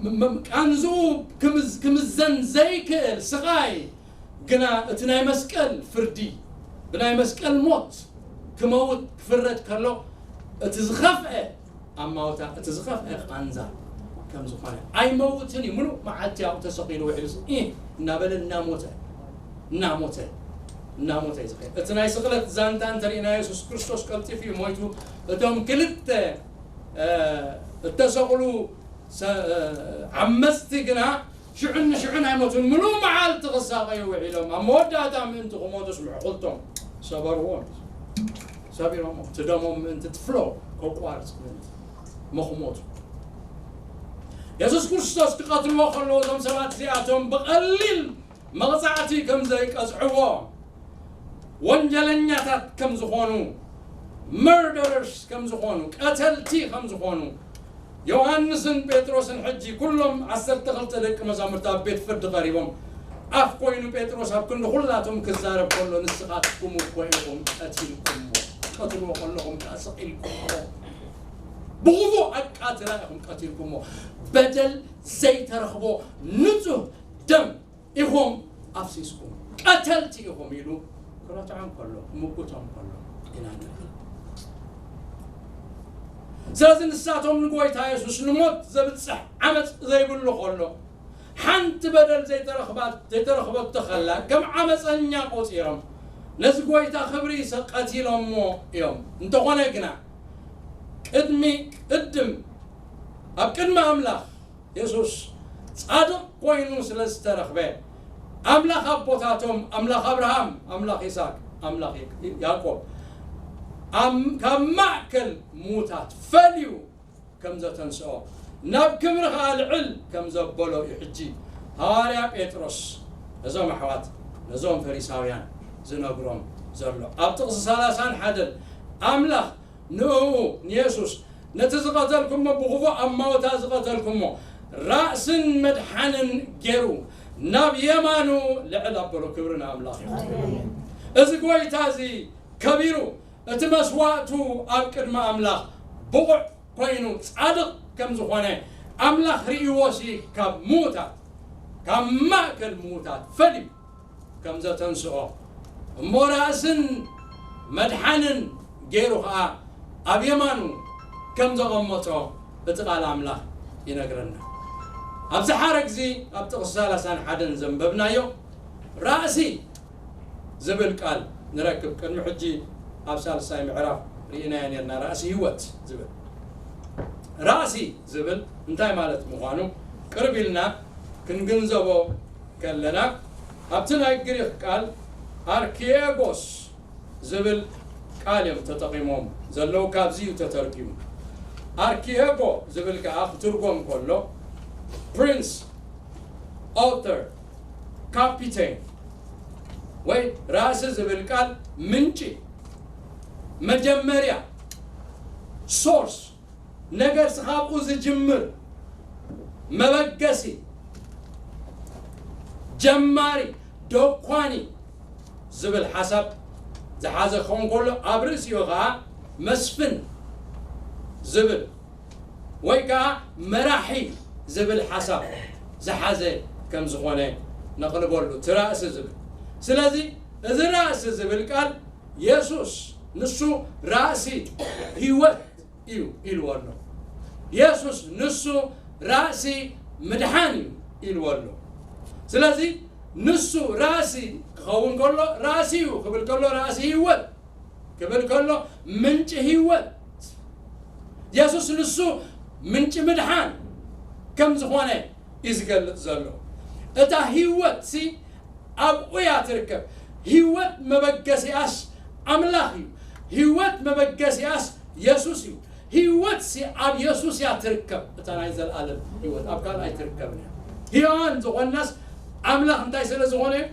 ም-፣ ም-፣ ቃንዝኡ ክምዝ-፣ ክምዘን ዘይክእል ስቓይ ግና እቲ ናይ መስቀል ፍርዲ፣ ብናይ መስቀል ሞት ክመውት ክፍረድ ከሎ፣ እቲ ዝኸፍአ ኣማውታ፣ እቲ ዝኸፍአ ቃንዛ ከም ዝኾነ፣ ኣይመውትን እዩ። ምሉእ መዓልቲ ኣብኡ ተሰቒሉ ውዒሉ፣ እ፣ እናበለ እናሞተ፣ እናሞተ፣ እናሞተ እዩ ዝኸይድ። እቲ ናይ ስቕለት ዛንታ እንተሪእና፣ የሱስ ክርስቶስ ቀልጢፉ እዩ ሞይቱ። እቶም ክልተ፣ እ፣ እተሰቕሉ ሰ-፣ እ፣ ዓመፅቲ ግና ሽዑን ንሽዑን ኣይሞቱን። ምሉእ መዓልቲ ክሳቐዩ ውዒሎም፣ ኣብ መወዳእታ ምእንቲ ክሞቱ ስምዑ፣ ክልቶም ሰበርዎም። ሰቢሮሞ፣ እቲ ደሞም ምእንቲ ትፍሎ ከቋርፅ ምእንቲ መኽሞቱ። የሱስ ክርስቶስ ክቐትልዎ ከለዉ፣ እዞም ሰባት እዚኣቶም ብቐሊል መቕጻዕቲ ከም ዘይቀጽዕዎ፣ ወንጀለኛታት ከም ዝኾኑ፣ መርደረርስ ከም ዝኾኑ፣ ቀተልቲ ከም ዝኾኑ፣ ዮሃንስን ጴጥሮስን ሕጂ ኩሎም ዓሰርተ ክልተ ደቂ መዛሙርቲ ኣብ ቤት ፍርዲ ቀሪቦም፣ ኣፍ ኮይኑ ጴጥሮስ ኣብ ክንዲ ኩላቶም ክዛረብ ከሎ፣ "ንስኻትኩም እኮ ኢኹም ቀቲልኩሞ፣ ትቀትልዎ ከለኹም ከኣ ሰቒልኩሞ፣ ብኽፉእ ኣቃትላ ኢኹም ቀቲልኩሞ፣ በደል ዘይተረኽቦ ንጹህ ደም ኢኹም ኣፍሲስኩም፣ ቀተልቲ ኢኹም" ኢሉ ክረትዖም ከሎ፣ ክምጉቶም ከሎ ኢና ንርኢ። ስለዚ ንሳቶም ንጎይታ የሱስ ንሞት ዘብጽሕ ዓመጽ ዘይብሉ ከሎ፣ ሓንቲ በደል ዘይተረኽባት፣ ዘይተረኽበቶ ከላ፣ ከም ዓመጸኛ ቆጺሮም፣ ነዚ ጎይታ ክብሪ ሰ-፣ ቀቲሎምዎ እዮም። እንተኾነ ግና፣ ቅድሚ፣ ቅድም፣ ኣብ ቅድሚ ኣምላኽ የሱስ ጻድቕ ኮይኑ ስለ ዝተረኽበ፣ ኣምላኽ ኣቦታቶም፣ ኣምላኽ ኣብርሃም፣ ኣምላኽ ይስሐቅ፣ ኣምላኽ ያዕቆብ፣ ኣም-፣ ካብ ማእከል ምዉታት ፈልዩ ከም ዘተንስኦ፣ ናብ ክብሪ ኸኣ ልዕል ከም ዘበሎ እዩ ሕጂ ሃዋርያ ጴጥሮስ ነዞም ኣሕዋት፣ ነዞም ፈሪሳውያን ዝነግሮም ዘሎ። ኣብ ጥቕሲ ሰላሳን ሓደን ኣምላኽ ንእኡ ንየሱስ፣ ነቲ ዝቐተልኩሞ፣ ብኽፉእ ኣማውታ ዝቐተልኩሞ፣ ራእስን መድሓንን ገይሩ ናብ የማኑ ልዕል ኣበሎ። ክብሪ ንኣምላኽ ይኹን። እዚ ጐይታ እዚ ከቢሩ፣ እቲ መስዋእቱ ኣብ ቅድሚ ኣምላኽ ብቑዕ ኮይኑ፣ ጻድቕ ከም ዝኾነ ኣምላኽ ርእይዎሲ፣ ካብ ምዉታት፣ ካብ ማእከል ምዉታት ፈልዩ ከም ዘተንስኦ፣ እሞ ራእስን መድሓንን ገይሩ ኸኣ ኣብ የማኑ ከም ዘቐመጦ እቲ ቃል ኣምላኽ ይነግረና። ኣብዚ ሓረግ እዚ፣ ኣብ ጥቕሲ ሰላሳን ሓደን ዘንበብናዮ፣ ራእሲ ዝብል ቃል ንረክብ። ቅድሚ ሕጂ ኣብ ሳልሳይ ምዕራፍ ርኢናዮ ኔርና፣ ራእሲ ህይወት ዝብል። ራእሲ ዝብል እንታይ ማለት ምዃኑ ቅርብ ኢልና ክንግንዘቦ ከለና፣ ኣብቲ ናይ ግሪኽ ቃል ኣርኪየጎስ ዝብል ቃል እዮም ተጠቒሞም ዘለዉ፣ ካብዚ እዩ ተተርጒሙ። ኣርኪየጎ ዝብል ከኣ ክትርጎም ከሎ፣ ፕሪንስ፣ ኦተር፣ ካፒቴን ወይ ራእሲ ዝብል ቃል ምንጪ፣ መጀመርያ፣ ሶርስ፣ ነገር ካብኡ ዝጅምር፣ መበገሲ፣ ጀማሪ፣ ደኳኒ ዝብል ሓሳብ ዝሓዘ ክኸውን ከሎ፣ ኣብ ርእሲኡ ኸዓ መስፍን ዝብል ወይ ከዓ መራሒ ዝብል ሓሳብ ዝሓዘ ከም ዝኾነ ነቕልበሉ፣ እቲ ራእሲ ዝብል። ስለዚ እዚ ራእሲ ዝብል ቃል የሱስ ንሱ ራእሲ ህይወት እዩ ኢልዎ ኣሎ። የሱስ ንሱ ራእሲ ምድሓን እዩ ኢልዎ ኣሎ። ስለዚ ንሱ ራእሲ ክኸውን ከሎ፣ ራእሲ እዩ ክብል ከሎ፣ ራእሲ ህይወት ክብል ከሎ፣ ምንጪ ህይወት፣ የሱስ ንሱ ምንጪ ምድሓን ከም ዝኾነ እዩ ዝገልጽ ዘሎ። እታ ህይወትሲ ኣብኡ እያ ትርከብ። ህይወት መበገሲኣስ ኣምላኽ እዩ። ህይወት መበገሲኣስ የሱስ እዩ። ህይወትሲ ኣብ የሱስ እያ ትርከብ። እታ ናይ ዘለኣለም ህይወት ኣብ ካልእ ኣይትርከብን እያ። ህያዋን ዝኾንናስ ኣምላኽ እንታይ ስለ ዝኾነ እዩ?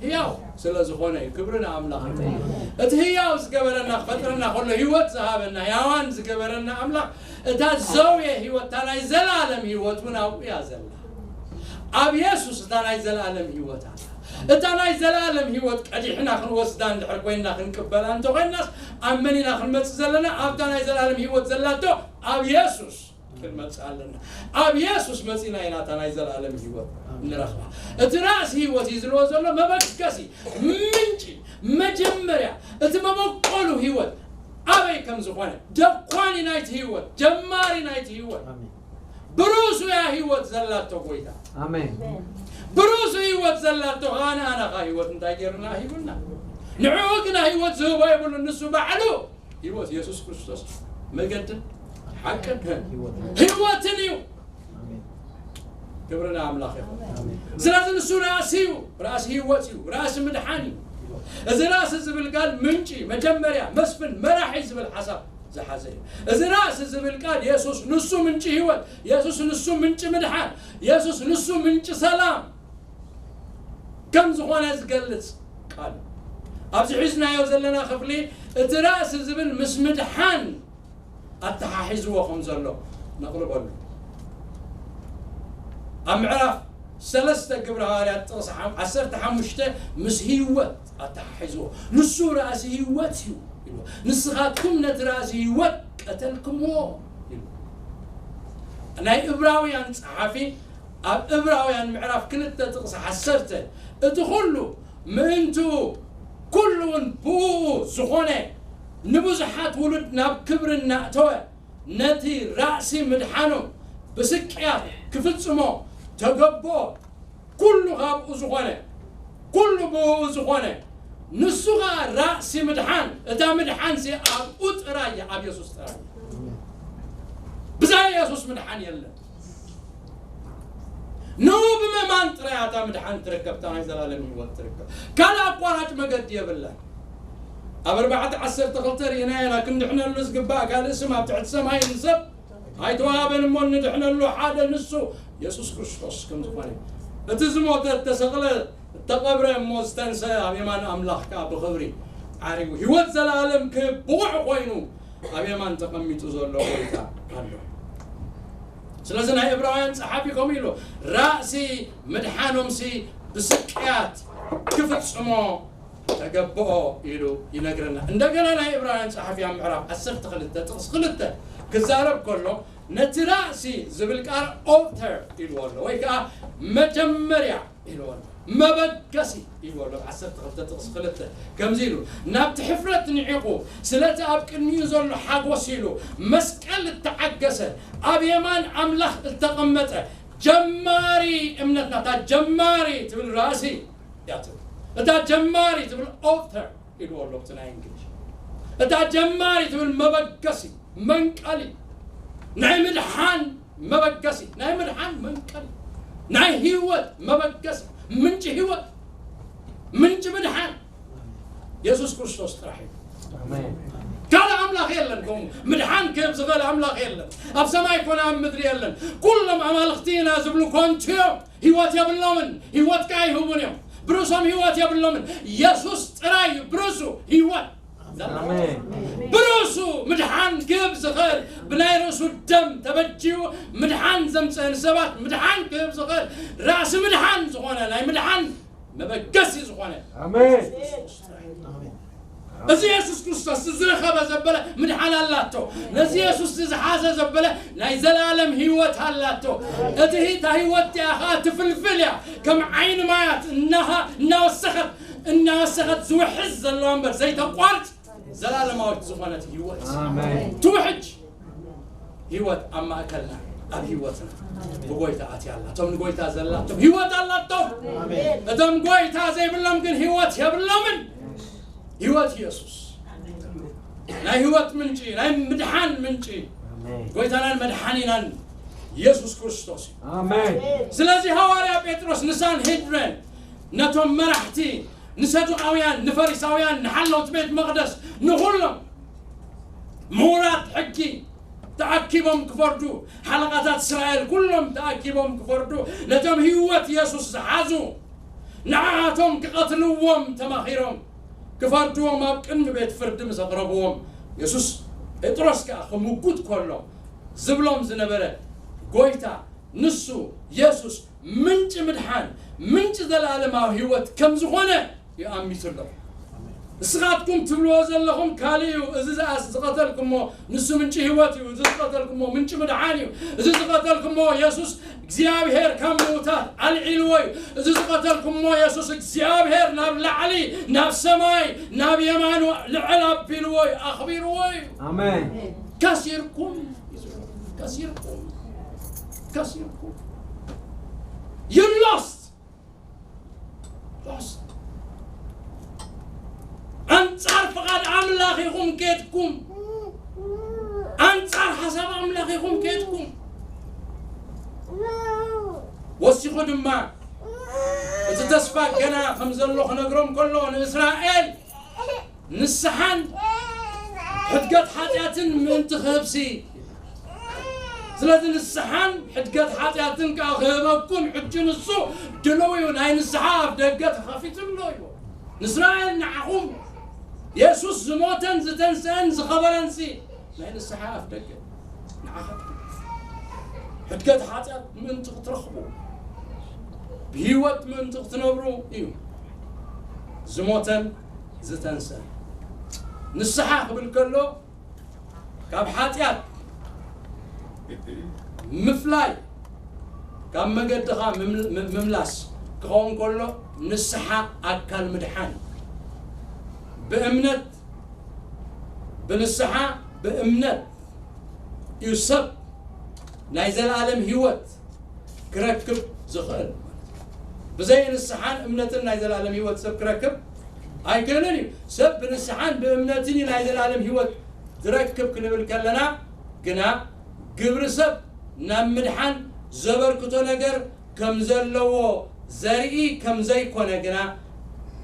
ህያው ስለ ዝኾነ እዩ። ክብሪ ንኣምላኽ ይኹን። እቲ ህያው ዝገበረና፣ ክፈጥረና ከሎ ህይወት ዝሃበና፣ ህያዋን ዝገበረና ኣምላኽ፣ እታ ዘውየ ህይወት፣ እታ ናይ ዘለኣለም ህይወት እውን ኣብኡ እያ ዘላ። ኣብ የሱስ እታ ናይ ዘለኣለም ህይወት ኣላ። እታ ናይ ዘለኣለም ህይወት ቀዲሕና ክንወስዳ እንድሕር ኮይንና ክንቅበላ እንተኾይንናስ ኣብ መን ኢና ክንመጽእ ዘለና? ኣብታ ናይ ዘለኣለም ህይወት ዘላቶ ኣብ የሱስ ክንመጽእ ኣለና። ኣብ የሱስ መጺና ኢና እታ ናይ ዘለኣለም ህይወት ንረኽባ። እቲ ራእሲ ህይወት እዩ ዝልዎ ዘሎ መበገሲ፣ ምንጪ፣ መጀመርያ፣ እቲ መበቆሉ ህይወት ኣበይ ከም ዝኾነ፣ ደኳኒ ናይቲ ህይወት፣ ጀማሪ ናይቲ ህይወት፣ ኣሜን። ብርእሱ እያ ህይወት ዘላቶ ጎይታ። ኣሜን። ብርእሱ ህይወት ዘላቶ ኸኣ ንኣና ኸኣ ህይወት እንታይ ገይሩና ሂቡና? ንዕኡ ግና ህይወት ዝህቦ የብሉን፣ ንሱ ባዕሉ ህይወት የሱስ ክርስቶስ መገድን ሓቅን ህይወትን እዩ። ኣሜን። ክብሪ ንኣምላኽ ይኹን። ኣሜን። ስለዚ ንሱ ራእሲ እዩ፣ ራእሲ ህይወት እዩ፣ ራእሲ ምድሓን እዩ። እዚ ራእሲ ዝብል ቃል ምንጪ፣ መጀመርያ፣ መስፍን፣ መራሒ ዝብል ሓሳብ ዝሓዘ እዩ። እዚ ራእሲ ዝብል ቃል የሱስ ንሱ ምንጪ ህይወት፣ የሱስ ንሱ ምንጪ ምድሓን፣ የሱስ ንሱ ምንጪ ሰላም ከም ዝኾነ ዝገልጽ ቃል እዩ። ኣብዚ ሒዝናዮ ዘለና ክፍሊ እቲ ራእሲ ዝብል ምስ ምድሓን ኣተሓሒዝዎ ከም ዘሎ ነቕርበሉ። ኣብ ምዕራፍ ሰለስተ ግብረ ሃዋርያት ጥቕሲ ሓም-፣ ዓሰርተ ሓሙሽተ ምስ ህይወት ኣተሓሒዝዎ። ንሱ ራእሲ ህይወት እዩ ኢሉ። ንስኻትኩም ነቲ ራእሲ ህይወት ቀተልክምዎ ኢሉ። ናይ እብራውያን ጸሓፊ ኣብ እብራውያን ምዕራፍ ክልተ ጥቕሲ ዓሰርተ፣ እቲ ኹሉ ምእንትኡ፣ ኩሉ እውን ብእኡ ዝኾነ፣ ንብዙሓት ውሉድ ናብ ክብሪ እናእተወ፣ ነቲ ራእሲ ምድሓኖም ብስቅያት ክፍጽሞ ተገብኦ፣ ኩሉ ካብኡ ዝኾነ፣ ኩሉ ብእኡ ዝኾነ፣ ንሱ ኸኣ ራእሲ ምድሓን፣ እታ ምድሓንሲ ኣብኡ ጥራይ እያ፣ ኣብ የሱስ ጥራይ እያ። ብዛይ የሱስ ምድሓን የለን። ንኡ ብምእማን ጥራይ እታ ምድሓን ትርከብ፣ እታ ናይ ዘላለም ህይወት ትርከብ። ካልእ ኣቋራጭ መገዲ የብላን። ኣብ ኣርባዕተ ዓሰርተ ክልተ ርኢናዮ ኢና፣ ክንድሕነሉ ዝግባእ ካልእ ስም ኣብ ትሕቲ ሰማይ ንሰብ ኣይተዋህበን፣ እሞ እንድሕነሉ ሓደ ንሱ የሱስ ክርስቶስ ከም ዝኾነ፣ እቲ ዝሞተ፣ እተሰቕለ፣ እተቐብረ፣ እሞ ዝተንሰ፣ ኣብ የማን ኣምላኽ ከኣ ብኽብሪ ዓሪጉ ህይወት ዘለኣለም ክህብ ብቑዕ ኮይኑ ኣብ የማን ተቐሚጡ ዘሎ ጎይታ ኣሎ። ስለዚ ናይ ዕብራውያን ጸሓፊ ከምኡ ኢሉ፣ ራእሲ ምድሓኖምሲ ብስቅያት ክፍጽሞ ተገብኦ ኢሉ ይነግረና። እንደገና ናይ ዕብራውያን ጸሓፊ ኣብ ምዕራፍ ዓሰርተ ክልተ ጥቕሲ ክልተ ክዛረብ ከሎ፣ ነቲ ራእሲ ዝብል ቃል ኦተር ኢልዎ ኣሎ፣ ወይ ከኣ መጀመርያ ኢልዎ ኣሎ፣ መበገሲ ኢልዎ ኣሎ። ዓሰርተ ክልተ ጥቕሲ ክልተ ከምዚ ኢሉ፣ ናብቲ ሕፍረት ንዒቑ፣ ስለቲ ኣብ ቅድሚኡ ዘሎ ሓጎስ ኢሉ፣ መስቀል እተዓገሰ፣ ኣብ የማን ኣምላኽ እተቐመጠ፣ ጀማሪ እምነትና፣ እታ ጀማሪ ትብል ራእሲ እያ ትብል። እታ ጀማሪ ትብል ኦተር ኢልዎ ኣሎ ብቲ ናይ እንግሊሽ። እታ ጀማሪ ትብል መበገሲ፣ መንቀሊ፣ ናይ ምድሓን መበገሲ፣ ናይ ምድሓን መንቀሊ፣ ናይ ህይወት መበገሲ፣ ምንጪ ህይወት፣ ምንጪ ምድሓን የሱስ ክርስቶስ ጥራሕ እዩ። ኣሜን። ካልእ ኣምላኽ የለን፣ ከምኡ ምድሓን ክህብ ዝኽእል ኣምላኽ የለን። ኣብ ሰማይ ኮነ ኣብ ምድሪ የለን። ኩሎም ኣማልኽቲ ኢና ዝብሉ ኮንቱ እዮም። ህይወት የብሎምን፣ ህይወት ከኣ ይህቡን እዮም። ብርእሶም ህይወት የብሎምን። የሱስ ጥራይ እዩ ብርእሱ ህይወት። ኣሜን። ብርእሱ ምድሓን ክህብ ዝኽእል፣ ብናይ ርእሱ ደም ተበጅዩ ምድሓን ዘምጽአ፣ ንሰባት ምድሓን ክህብ ዝኽእል፣ ራእሲ ምድሓን ዝኾነ፣ ናይ ምድሓን መበገሲ ዝኾነ ኣሜን። የሱስ ክርስቶስ ጥራይ። ኣሜን። እዚ የሱስ ክርስቶስ ዝረኸበ ዘበለ ምድሓን ኣላቶ። ነዚ የሱስ ዝሓዘ ዘበለ ናይ ዘላለም ህይወት ኣላቶ። እቲ ህይታ ህይወት እቲኣ ኸኣ ትፍልፍል እያ። ከም ዓይኒ ማያት እናኻ-፣ እናወሰኸት፣ እናወሰኸት ዝውሕዝ ዘለዋ እምበር ዘይተቋርጽ ዘላለማዊት ዝኾነት ህይወት ኣሜን። ትውሕጅ። ህይወት ኣብ ማእከልና፣ ኣብ ህይወትና ብጎይታ ኣትያ ኣላ። እቶም ንጎይታ ዘላቶም ህይወት ኣላቶም። ኣሜን። እቶም ጎይታ ዘይብሎም ግን ህይወት የብሎምን። ህይወት የሱስ። ናይ ህይወት ምንጪ፣ ናይ ምድሓን ምንጪ ኣሜን። ጎይታናን መድሓኒናን የሱስ ክርስቶስ እዩ። ኣሜን። ስለዚ ሃዋርያ ጴጥሮስ ንሳንሄድረን፣ ነቶም መራሕቲ፣ ንሰዱቃውያን፣ ንፈሪሳውያን፣ ንሓለውቲ ቤት መቕደስ፣ ንኹሎም ምሁራት ሕጊ ተኣኪቦም ክፈርዱ፣ ሓለቓታት እስራኤል ኩሎም ተኣኪቦም ክፈርዱ፣ ነቶም ህይወት የሱስ ዝሓዙ ንዓኣቶም ክቐትልዎም ተማኺሮም ክፈርድዎም ኣብ ቅድሚ ቤት ፍርዲ ምስ ኣቕረብዎም፣ የሱስ ጴጥሮስ ከኣ ክምጉት ከሎ ዝብሎም ዝነበረ፣ ጎይታ ንሱ የሱስ ምንጪ ምድሓን፣ ምንጪ ዘለኣለማዊ ህይወት ከም ዝኾነ ይኣሚቱ ኣለኹ። ንስኻትኩም ትብልዎ ዘለኹም ካልእ እዩ። እዚ ዝኣስ-፣ ዝቐተልኩሞ ንሱ ምንጪ ህይወት እዩ። እዚ ዝቐተልኩሞ ምንጪ ምድሓን እዩ። እዚ ዝቐተልኩሞ የሱስ እግዚኣብሔር ካብ ምዉታት ኣልዒልዎ እዩ። እዚ ዝቐተልኩሞ የሱስ እግዚኣብሔር ናብ ላዕሊ፣ ናብ ሰማይ፣ ናብ የማኑ ልዕል ኣቢልዎ እዩ፣ ኣኽቢርዎ እዩ። ኣሜን። ከሲርኩም፣ ከሲርኩም፣ ከሲርኩም። You lost. ሎስት። ኣንጻር ፍቓድ ኣምላኽ ኢኹም ኬድኩም። ኣንጻር ሓሳብ ኣምላኽ ኢኹም ኬድኩም። ወሲኹ ድማ እቲ ተስፋ ገና ከም ዘሎ ክነግሮም ከሎ ንእስራኤል ንስሓን ሕድገት ሓጢኣትን ምእንቲ ክህብሲ። ስለዚ ንስሓን ሕድገት ሓጢኣትን ከኣ ክህበኩም ሕጂ ንሱ ድልው እዩ። ናይ ንስሓ ኣፍ ደገ ተኸፊቱ ኣሎ እዩ። ንእስራኤል ንዓኹም የሱስ ዝሞተን ዝተንስአን ዝኸበረንሲ ናይ ንስሓ ኣፍ ደገ ንዓኻትኩም። ሕድገት ሓጢኣት ምእንቲ ክትረኽቡ፣ ብህይወት ምእንቲ ክትነብሩ እዩ ዝሞተን ዝተንስአን። ንስሓ ክብል ከሎ ካብ ሓጢኣት ምፍላይ፣ ካብ መገድኻ ምም-፣ ምም-፣ ምምላስ ክኸውን ከሎ ንስሓ ኣካል ምድሓን እዩ። ብእምነት፣ ብንስሓ፣ ብእምነት እዩ ሰብ ናይ ዘለኣለም ህይወት ክረክብ ዝኽእል። ብዘይ ንስሓን እምነትን ናይ ዘለኣለም ህይወት ሰብ ክረክብ ኣይክእልን እዩ። ሰብ ብንስሓን ብእምነትን እዩ ናይ ዘለኣለም ህይወት ዝረክብ ክንብል ከለና ግና ግብሪ ሰብ ናብ ምድሓን ዘበርክቶ ነገር ከም ዘለዎ ዘርኢ ከም ዘይኮነ ግና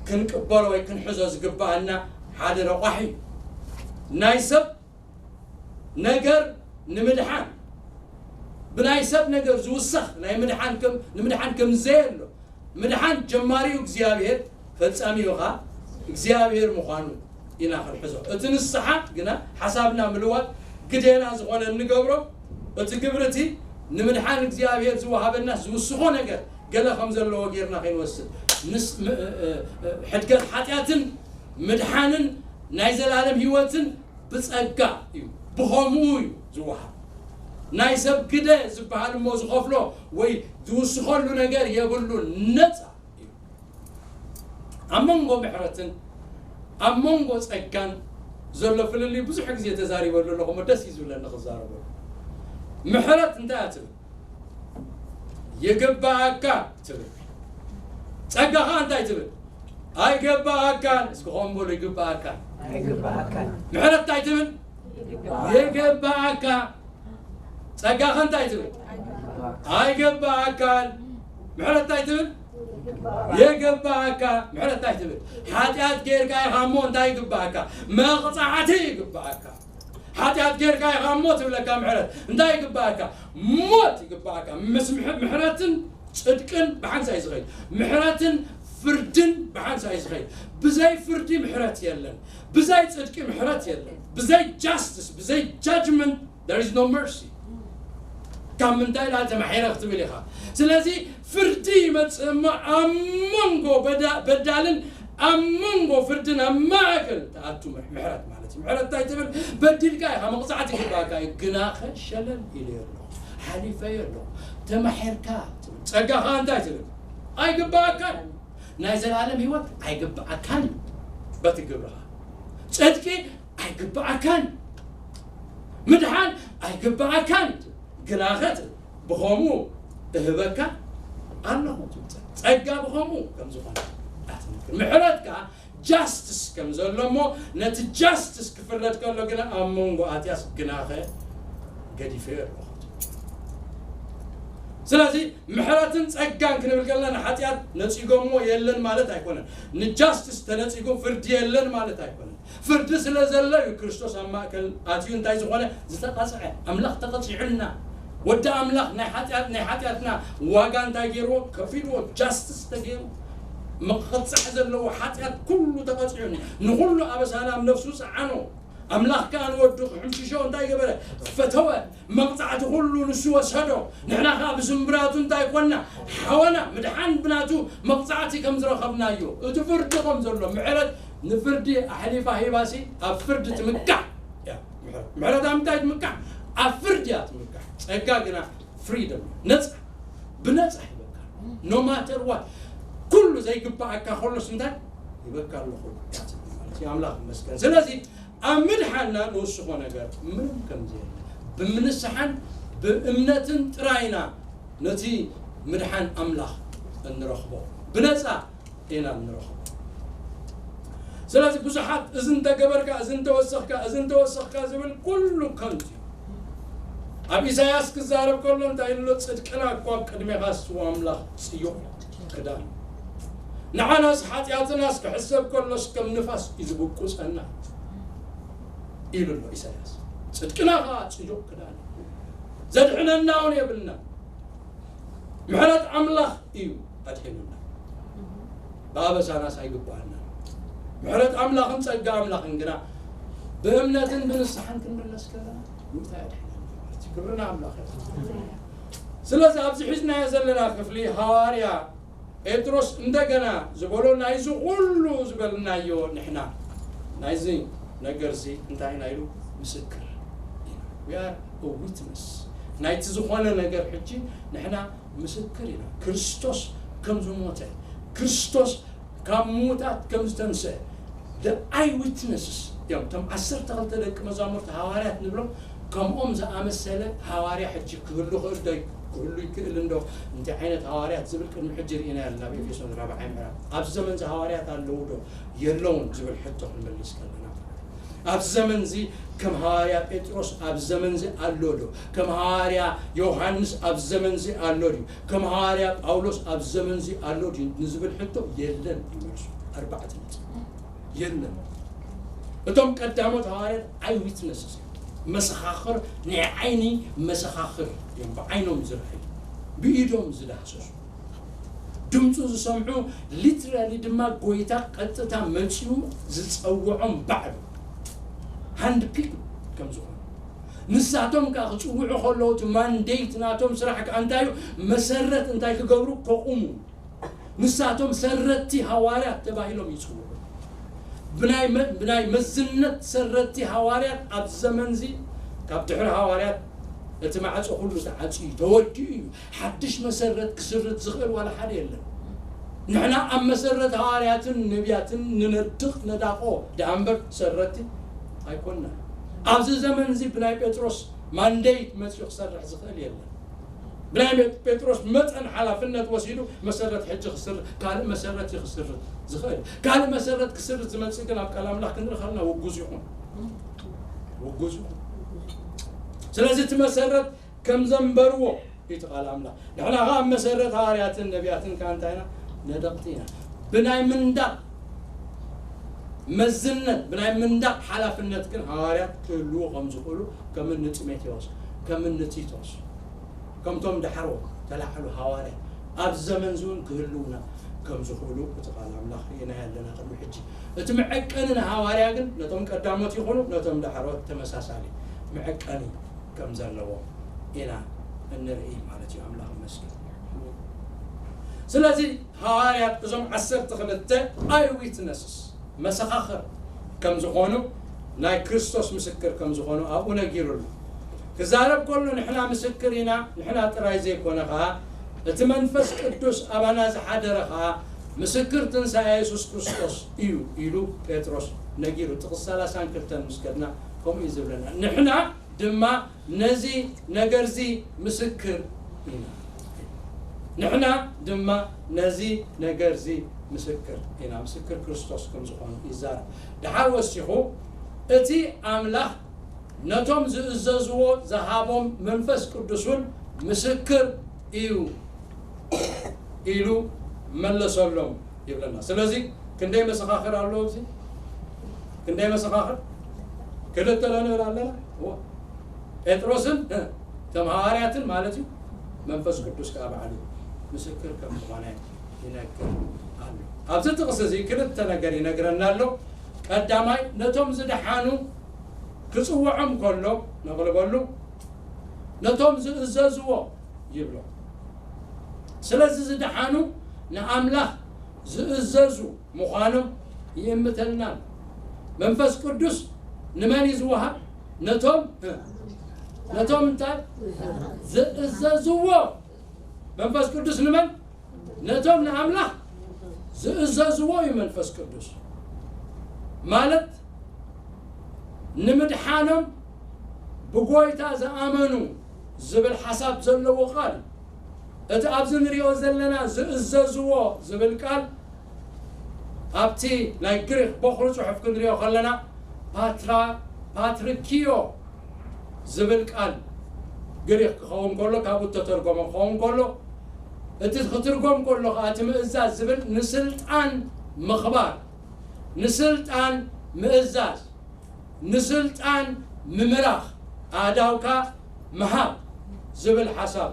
ክንቅበሎ ወይ ክንሕዞ ዝግብኣና ሓደ ረቋሒ እዩ። ናይ ሰብ ነገር ንምድሓን፣ ብናይ ሰብ ነገር ዝውሰኽ ናይ ምድሓን ከም፣ ንምድሓን ከም ዘየሎ፣ ምድሓን ጀማሪኡ እግዚኣብሔር፣ ፈጻሚኡ ኸኣ እግዚኣብሔር ምዃኑ ኢና ክንሕዞ። እቲ ንስሓ ግና ሓሳብና ምልዋጥ ግዴና ዝኾነ እንገብሮ፣ እቲ ግብሪ እቲ ንምድሓን እግዚኣብሔር ዝወሃበና ዝውስኾ ነገር ገለ ከም ዘለዎ ጌርና ከይንወስድ። ንስ-፣ ም-፣ እ-፣ እ-፣ እ-፣ ሕድገት ሓጢኣትን ምድሓንን ናይ ዘላለም ህይወትን ብጸጋ እዩ፣ ብኸምኡ እዩ ዝወሃብ። ናይ ሰብ ግደ ዝበሃል እሞ ዝኸፍሎ ወይ ዝውስኸሉ ነገር የብሉን፣ ነጻ እዩ። ኣብ መንጎ ምሕረትን ኣብ መንጎ ጸጋን ዘሎ ፍልልይ ብዙሕ ግዜ ተዛሪበሉ ኣለኹ፣ እሞ ደስ እዩ ዝብለኒ ክዛረበሉ። ምሕረት እንታይ እያ ትብል? ይግባኣካ ትብል። ጸጋ ኸኣ እንታይ ትብል? ኣይግባኣካን። እስኪ ኸም በሉ፣ ይግባኣካ። ኣይግባኣካን። ምሕረት እንታይ ትብል? ይግባኣካ። ይግባኣካ። ጸጋ ኸ እንታይ ትብል? ኣይግባኣካን። ምሕረት እንታይ ትብል? ይግባኣካ። ምሕረት እንታይ ትብል? ሓጢኣት ጌርካ ኢኻ እሞ እንታይ ይግባኣካ? መቕጻዕቲ ይግባኣካ። ሓጢኣት ጌርካ ኢኻ እሞ ትብለካ ምሕረት። እንታይ ይግባኣካ? ሞት ይግባኣካ። ምስ ምሕ-፣ ምሕረትን ጽድቅን ብሓንሳእ እዩ ዝኸይድ። ምሕረትን ፍርድን ብሓንሳእ እዩ ዝኸይድ። ብዘይ ፍርዲ ምሕረት የለን። ብዘይ ጽድቂ ምሕረት የለን። ብዘይ ጃስትስ፣ ብዘይ ጃጅመንት there is no mercy። ካብ ምንታይ ኢላ ተማሒረ ክትብል ኢኻ። ስለዚ ፍርዲ ይመጽእ እሞ ኣብ መንጎ በዳ-፣ በዳልን ኣብ መንጎ ፍርድን ኣብ ማእከል ትኣቱ ምሕ-፣ ምሕረት ማለት እዩ። ምሕረት እንታይ ትብል? በዲልካ ኢኻ፣ መቕጻዕቲ ይግባእካ እዩ። ግናኸ ሸለል ኢለ ኣለኹ፣ ሓሊፈዮ ኣለኹ፣ ተማሒርካ ትብል። ጸጋ ኸኣ እንታይ ትብል? ኣይግባኣካን። ናይ ዘላለም ህይወት ኣይግባኣካን። በቲ ግብርኻ ጽድቂ ኣይግባኣካን። ምድሓን ኣይግባኣካን። ግናኸ ብኸምኡ እህበካ ኣለኹ ትብል። ጸጋ ብኸምኡ ከም ዝኾነ ኣትንክር። ምሕረት ከኣ ጃስትስ ከም ዘሎ እሞ ነቲ ጃስትስ ክፍረድ ከሎ ግና ኣብ መንጎ ኣትያስ ግናኸ ገዲፈዮ ኣለኹ። ስለዚ ምሕረትን ጸጋን ክንብል ከለና ንሓጢኣት ነጺጎሞ የለን ማለት ኣይኮነን። ንጃስትስ ተነጺጉ ፍርዲ የለን ማለት ኣይኮነን። ፍርዲ ስለ ዘሎ እዩ ክርስቶስ ኣብ ማእከል ኣትዩ እንታይ ዝኾነ ዝተቐጽዐ። ኣምላኽ ተቐጺዑልና። ወዲ ኣምላኽ ናይ ሓጢኣት፣ ናይ ሓጢኣትና ዋጋ እንታይ ገይርዎ? ከፊልዎ። ጃስትስ ተገይሩ። ምቕጻዕ ዘለዎ ሓጢኣት ኩሉ ተቐጺዑ። ንኹሉ ኣበሳና ኣብ ነፍሱ ጸዓኖ። ኣምላኽ ከኣ ንወዱ ክሕምሽሾ እንታይ ገበረ? ፈተወ። መቕጻዕቲ ኩሉ ንሱ ወሰዶ። ንሕና ከኣ ብስምብራቱ እንታይ ኮና? ሓወና። ምድሓን ብናቱ መቕጻዕቲ ከም ዝረኸብናዮ። እቲ ፍርዲ ከም ዘሎ፣ ምሕረት ንፍርዲ ኣሕሊፋ ሂባሲ ኣብ ፍርዲ ትምካሕ እያ። ምሕረት፣ ምሕረት ኣብ ምንታይ ትምካሕ? ኣብ ፍርዲ እያ ትምካሕ። ጸጋ ግና ፍሪደም፣ ነጻ፣ ብነጻ ሂበካ። No matter what፣ ኩሉ ዘይግባኣካ ከሎስ እንታይ ሂበካ ኣለኹ ማለት እዩ። ኣምላኽ ይመስገን። ስለዚ ኣብ ምድሓንና ንውስኾ ነገር ምንም ከም ዘየለ፣ ብምንስሓን ብእምነትን ጥራይና ነቲ ምድሓን ኣምላኽ እንረኽቦ፣ ብነጻ ኢና እንረኽቦ። ስለዚ ብዙሓት እዚ እንተገበርካ፣ እዚ እንተወሰኽካ፣ እዚ እንተወሰኽካ ዝብል ኩሉ ከንቱ እዩ። ኣብ ኢሳያስ ክዛረብ ከሎ እንታይ ኢሉ ኣሎ? ጽድቅና እኳ ኣብ ቅድሜኻስ፣ ኣምላኽ፣ ጽዩቕ ክዳን፣ ንዓናስ ሓጢኣትናስ ክሕሰብ ከሎስ ከም ንፋስ እዩ ዝብቁጸና ኢሉ ኣሎ ኢሳያስ። ጽድቅና ኸኣ ጽዩቕ ክዳን እዩ። ዘድሕነና እውን የብልና። ምሕረት ኣምላኽ እዩ ኣድሒኑና። ብኣበሳናስ ኣይግባኣና። ምሕረት ኣምላኽን ጸጋ ኣምላኽን ግና ብእምነትን ብንስሓን ክንምለስ ከለና ምእንታይ ኣድሒኑና ማለት እዩ። ክብሪ ንኣምላኽ ይኹን። ስለዚ ኣብዚ ሒዝናዮ ዘለና ክፍሊ ሃዋርያ ጴጥሮስ እንደገና ዝበሎ ናይዚ ኩሉ ዝበልናዮ ንሕና ናይዚ ነገርዚ እንታይ ኢና ኢሉ? ምስክር ኢና። We are a witness ናይቲ ዝኾነ ነገር። ሕጂ ንሕና ምስክር ኢና። ክርስቶስ ከም ዝሞተ፣ ክርስቶስ ካብ ምዉታት ከም ዝተንስአ፣ the eye witnesses እዮም። እቶም ዓሰርተ ክልተ ደቂ መዛሙርቲ ሃዋርያት ንብሎም፣ ከምኦም ዝኣመሰለ ሃዋርያ ሕጂ ክህሉ ክእል ዶ? ክህሉ ይክእል እንዶ? እንታይ ዓይነት ሃዋርያት ዝብል ቅድሚ ሕጂ ርኢና ኣለና። ኣብ ኤፌሶን ራብዓይ ምዕራፍ፣ ኣብ ዘመን እዚ ሃዋርያት ኣለዉ ዶ የለውን ዝብል ሕቶ ክንመልስ ከለና፣ ኣብ ዘመን እዚ ከም ሃዋርያ ጴጥሮስ ኣብ ዘመን እዚ ኣሎ ዶ? ከም ሃዋርያ ዮሃንስ ኣብ ዘመን እዚ ኣሎ ድዩ? ከም ሃዋርያ ጳውሎስ ኣብ ዘመን እዚ ኣሎ ድዩ ንዝብል ሕቶ የለን እዩ መልሱ። ኣርባዕተ ነጥቢ። የለን። እቶም ቀዳሞት ሃዋርያት eye witnesses እዮም። መሰኻኽር፣ ናይ ዓይኒ መሰኻኽር እዮም። ብዓይኖም ዝረኣዩ፣ ብኢዶም ዝዳህሰሱ፣ ድምፁ ዝሰምዑ፣ literally ድማ ጎይታ ቀጥታ መፂኡ ዝፀውዖም ባዕሉ hand pick ከም ዝኾኑ፣ ንሳቶም ከዓ ክፅውዑ ከለዉ እቲ ማንዴት ናቶም ስራሕ ከዓ እንታይ እዩ? መሰረት እንታይ ክገብሩ? ከቑሙ። ንሳቶም ሰረቲ ሃዋርያት ተባሂሎም ይፅውዑ። ብናይ መ-፣ ብናይ መዝነት ሰረቲ ሃዋርያት ኣብ ዘመንዚ፣ ካብ ድሕሪ ሃዋርያት እቲ ማዕፆ ኩሉ ተዓፅዩ ተወዲኡ እዩ። ሓድሽ መሰረት ክስርት ዝኽእል ዋላ ሓደ የለን። ንሕና ኣብ መሰረት ሃዋርያትን ነቢያትን ንነድቕ ነዳቆ ደኣ እምበር ሰረቲ ኣይኮንና። ኣብዚ ዘመን እዚ ብናይ ጴጥሮስ ማንዴት መፂኡ ክሰርሕ ዝኽእል የለን። ብናይ ጴጥሮስ መጠን ሓላፍነት ወሲዱ መሰረት ሕጂ ክስርት፣ ካልእ መሰረት እዩ ክስርት ዝኽእል። ካልእ መሰረት ክስርት ዝመፅእ ግን ኣብ ቃል ኣምላኽ ክንርኢ ከለና ውጉዝ ይኹን። ውጉዝ ይኹን። ስለዚ እቲ መሰረት ከም ዘንበርዎ እዩ እቲ ቃል ኣምላኽ። ንሕና ኸዓ ኣብ መሰረት ሃዋርያትን ነቢያትን ከዓ እንታይ ኢና? ነደቕቲ ኢና። ብናይ ምንዳቕ መዝነት፣ ብናይ ምንዳቕ ሓላፍነት ግን ሃዋርያት ክህልዉ ከም ዝኽእሉ፣ ከም እኒ ጢሞቴዎስ፣ ከም እኒ ቲቶስ፣ ከምቶም ዳሕሮም ተላዕሉ ሃዋርያት ኣብ ዘመን እዚ እውን ክህልዉና ከም ዝኽእሉ እቲ ቃል ኣምላኽ ርኢና ኣለና ቅድሚ ሕጂ። እቲ መዐቀኒ ንሃዋርያ ግን ነቶም ቀዳሞት ይኹኑ ነቶም ዳሕሮት ተመሳሳሊ መዐቀኒ ከም ዘለዎ ኢና እንርኢ ማለት እዩ። ኣምላኽ ይመስገን። ስለዚ ሃዋርያት እዞም ዓሰርተ ክልተ eye witnesses፣ መሰኻኽር ከም ዝኾኑ፣ ናይ ክርስቶስ ምስክር ከም ዝኾኑ ኣብኡ ነጊሩ ኣሎ። ክዛረብ ከሎ ንሕና ምስክር ኢና፣ ንሕና ጥራይ ዘይኮነ ኸዓ እቲ መንፈስ ቅዱስ ኣባና ዝሓደረ ኸዓ ምስክር ትንሳኤ የሱስ ክርስቶስ እዩ ኢሉ ጴጥሮስ ነጊሩ። ጥቕሲ ሰላሳን ክልተን ምስ ከድና ከምኡ እዩ ዝብለና። ንሕና ድማ ነዚ ነገርዚ ምስክር ኢና። ንሕና ድማ ነዚ ነገርዚ ምስክር ኢና። ምስክር ክርስቶስ ከም ዝኾኑ ይዛረብ። ደሓር ወሲኹ፣ እቲ ኣምላኽ ነቶም ዝእዘዝዎ ዝሃቦም መንፈስ ቅዱስ እውን ምስክር እዩ ኢሉ መለሰሎም ይብለና። ስለዚ ክንደይ መሰኻኽር ኣለዎ ኣብዚ? ክንደይ መሰኻኽር? ክልተ ዶ ንብል ኣለና? እዎ። ጴጥሮስን፣ እ፣ እቶም ሃዋርያትን ማለት እዩ። መንፈስ ቅዱስ ከዓ ባዕሉ ምስክር ከም ዝኾነ ይነግር ኣሎ። ኣብዚ ጥቕሲ እዚ ክልተ ነገር ይነግረና ኣሎ። ቀዳማይ፣ ነቶም ዝደሓኑ ክጽውዖም ከሎ ነቕልበሉ፣ ነቶም ዝእዘዝዎ ይብሎ። ስለዚ ዝደሓኑ ንኣምላኽ ዝእዘዙ ምዃኖም ይእምተልና። መንፈስ ቅዱስ ንመን እዩ ዝወሃብ? ነቶም ነቶም እንታይ ዝእዘዝዎ። መንፈስ ቅዱስ ንመን? ነቶም ንኣምላኽ ዝእዘዝዎ እዩ መንፈስ ቅዱስ። ማለት ንምድሓኖም ብጎይታ ዝኣመኑ ዝብል ሓሳብ ዘለዎ ቃል እዩ። እቲ ኣብዚ ንሪኦ ዘለና ዝእዘዝዎ ዝብል ቃል ኣብቲ ናይ ግሪክ በኹሪ ጽሑፍ ክንሪኦ ከለና ፓትራ ፓትሪኪዮ ዝብል ቃል ግሪክ ክኸውን ከሎ ካብኡ እተተርጎመ ክኸውን ከሎ እቲ ክትርጎም ከሎ ከዓ እቲ ምእዛዝ ዝብል ንስልጣን ምኽባር፣ ንስልጣን ምእዛዝ፣ ንስልጣን ምምራኽ፣ ኣእዳውካ ምሃብ ዝብል ሓሳብ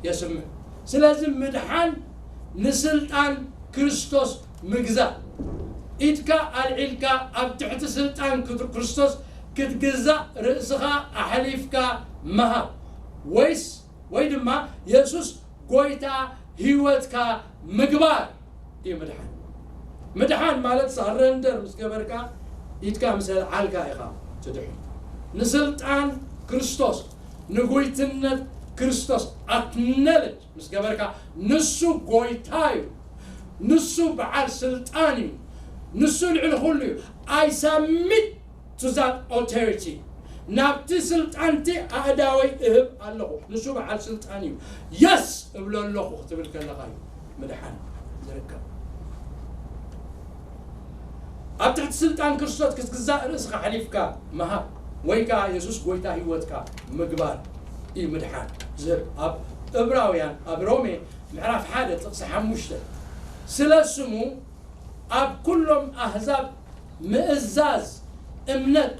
የስምዕ። ስለዚ ምድሓን ንስልጣን ክርስቶስ ምግዛእ፣ ኢድካ ኣልዒልካ ኣብ ትሕቲ ስልጣን ክት- ክርስቶስ ክትግዛእ ርእስኻ ኣሕሊፍካ ምሃብ ወይስ ወይ ድማ የሱስ ጎይታ ህይወትካ ምግባር እዩ ምድሓን። ምድሓን ማለት ሳረንደር ምስ ገበርካ ኢድካ ምስ ኣልዓልካ ኢኻ ትድሕን። ንስልጣን ክርስቶስ ንጉይትነት ክርስቶስ ኣክነለጅ ምስ ገበርካ ንሱ ጎይታ እዩ። ንሱ በዓል ስልጣን እዩ። ንሱ ልዕሊ ኩሉ እዩ። I submit to that authority ናብቲ ስልጣንቲ ኣእዳወይ እህብ ኣለኹ። ንሱ በዓል ስልጣን እዩ። የስ እብሎ ኣለኹ ክትብል ከለኻ እዩ ምድሓን ዝርከብ። ኣብ ትሕቲ ስልጣን ክርስቶስ ክትግዛእ ርእስኻ ሓሊፍካ ምሃብ ወይ ከዓ የሱስ ጎይታ ህይወትካ ምግባር እዩ ምድሓን ዝህብ። ኣብ እብራውያን ኣብ ሮሜ ምዕራፍ ሓደ ጥቕሲ ሓሙሽተ ስለ ስሙ ኣብ ኩሎም ኣህዛብ ምእዛዝ እምነት